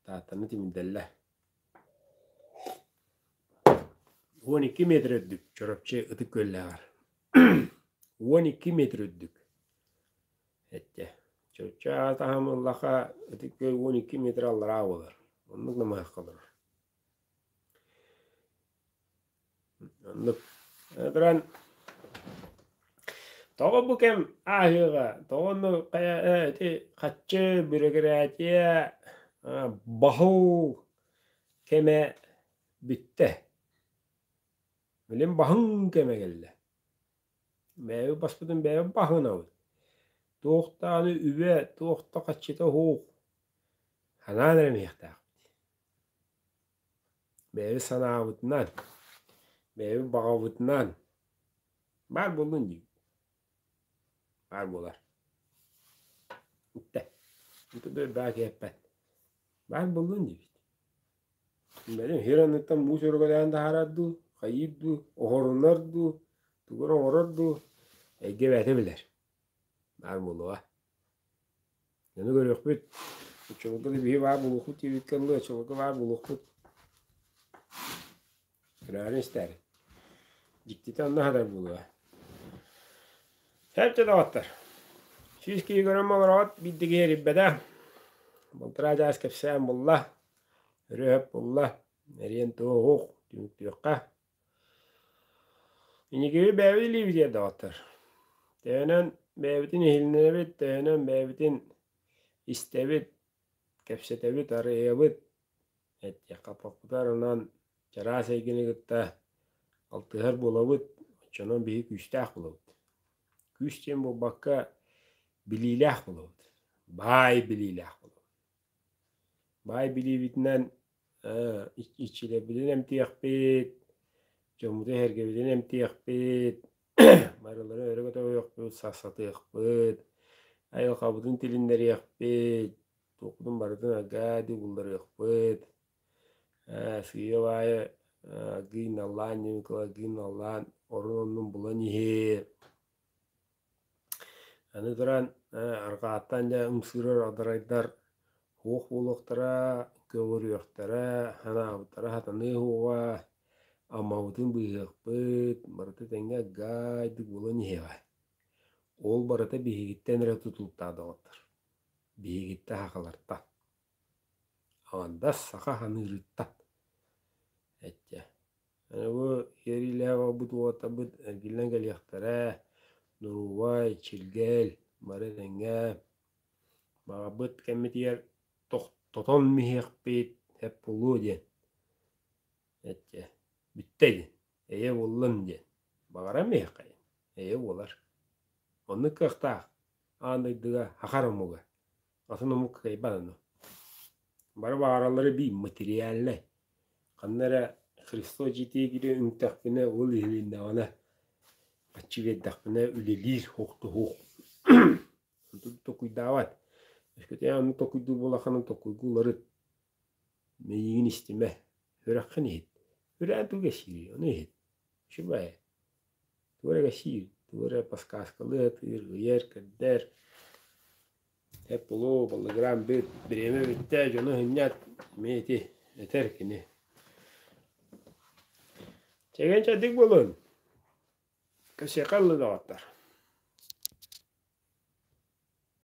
Тааттаны тимирдэллэр. 12 метр үрдүк Чурапчы Ытык Күөллээҕэр. 12 метр үрдүк. Эттэ. Чурапчы таһым ыллаха Ытык Күөл 12 метр аллараа буолар. Оннук намыһахха олорор. Оннук. Туран тоҕо бу кэм ааһыаҕа, тоҕо онно хайа ити хаччы, бүрүкүрээтийэ, баһыл кэмэ бүттэ. Билин баһыҥ кэмэ кэллэ. Бэйэбит баспытын бэйэбит баһынабыт. Туох даҕаны үбэ, туох да хаччыта суох. Санаан эрэ иһиэхтээхпит. Бэйэбит санаабытынан, бэйэбит баҕабытынан баар буоллун диибит. Баар буолар. Иттэ. Ити да баа киһиппэт. Баар буоллун диибит. Бэлэм сир анныттан муус өрүкэлээн таһаарар дуу, хайыыр дуу, оһорунар дуу, тугу эрэ оҥорор дуу, эйгэ бэйэтэ билэр. Баар буолуоҕа. Ону көрүөхпүт. Оччолорго да биһи баар буолуохпут диэбиккэ дылы, оччолорго баар буолуохпут. Көрөөрү истээри. Дьиктитэ онно сытар буолуо. Сөп доҕоттор. 100 киһи көрөн олороҕут, биирдэ киһи эрийбэтэ. Балтараа чаас кэпсээн булла. Өрүһэп булла. Эриэн туоһуох, түмүктүөххэ. Инникиги бэйэбит илиибитигэр доҕоттор. Төһөнөн бэйэбитин иһилинэбит, төһөнөн бэйэбитин истэбит, кэпсэтэбит, арыйабыт, этиэххэ онон чараас эйгэни кытта алтыһар буолабыт, оччонон биһиги күүстээх буолабыт. Күүс диэн буолбакка, билиилээх буолабыт, баай билиилээх буолабыт. Баай билиибитинэн иччилэрбитин эмтиэхпит, дьоммутун-сэргэбитин эмтиэхпит, барыларын өрө көтөҕүөхпүт, сассатыахпыт, айылҕабытын тилиннэриэхпит, туохпутун барытын аргаадыы булларыахпыт. Сыыйа-баайа гыйналлаан гыйналлаан орун-оннун булан иһиэ. Аны туран, арҕааттан дьэ ымсыырар адарайдар суох буолуохтара, көҕүрүөхтэрэ, санаабыттара сатаныа суоҕа, аммабытын быыһыахпыт, барыта тэҥҥэ аггаайдык буолан иһиэҕэ. Ол барыта биһигиттэн эрэ тутулуктаах доҕоттор, биһигиттэн сахалартан. Аҥардас саха саныырыттан. Эччэ Бу иэриилээх уолбут уолаттарбыт эргиллэн кэлиэхтэрэ, Нуруубай, Чилгэл бары этэҥҥэ. Баҕарбыт кэммитигэр тохтотон иһиэхпит, сөп буолуо диэн эттэ. Бүттэ диэн, эйэ буоллун диэн. Баҕаран иһиэххэйин, эйэ буолар. Оннук кыахтаах аан дойдуга сахар омуга. Атын омук кыайбат ону. Бары баҕараллара биир материальнай. Ханна эрэ Христос дьиэтигэр үҥтэхпинэ, ол иһилиннэҕинэ, бачча биэрдэхпинэ үлэлиир охтуһуох. Онтун токуйдаабат. Өскөтө оннук токуйдуур буоллаххына токуйгу уларыт. Мэйиигин истимэ. Сүрэххин иһит. Сүрэҕин тугу кэпсиирий, ону иһит. Үчүгэй. Тугу эрэ кэпсиир, тугу эрэ подсказкалыы сатыыр, ыйар, кэрдэр. Эп булуу, баллыгыраан бүт, бириэмэ бүттэ, дьону сынньат, эмиэ ити этэр кини. Чэгиэн чэбдик буолун. Кэсиэхэ ыллы доҕоттор.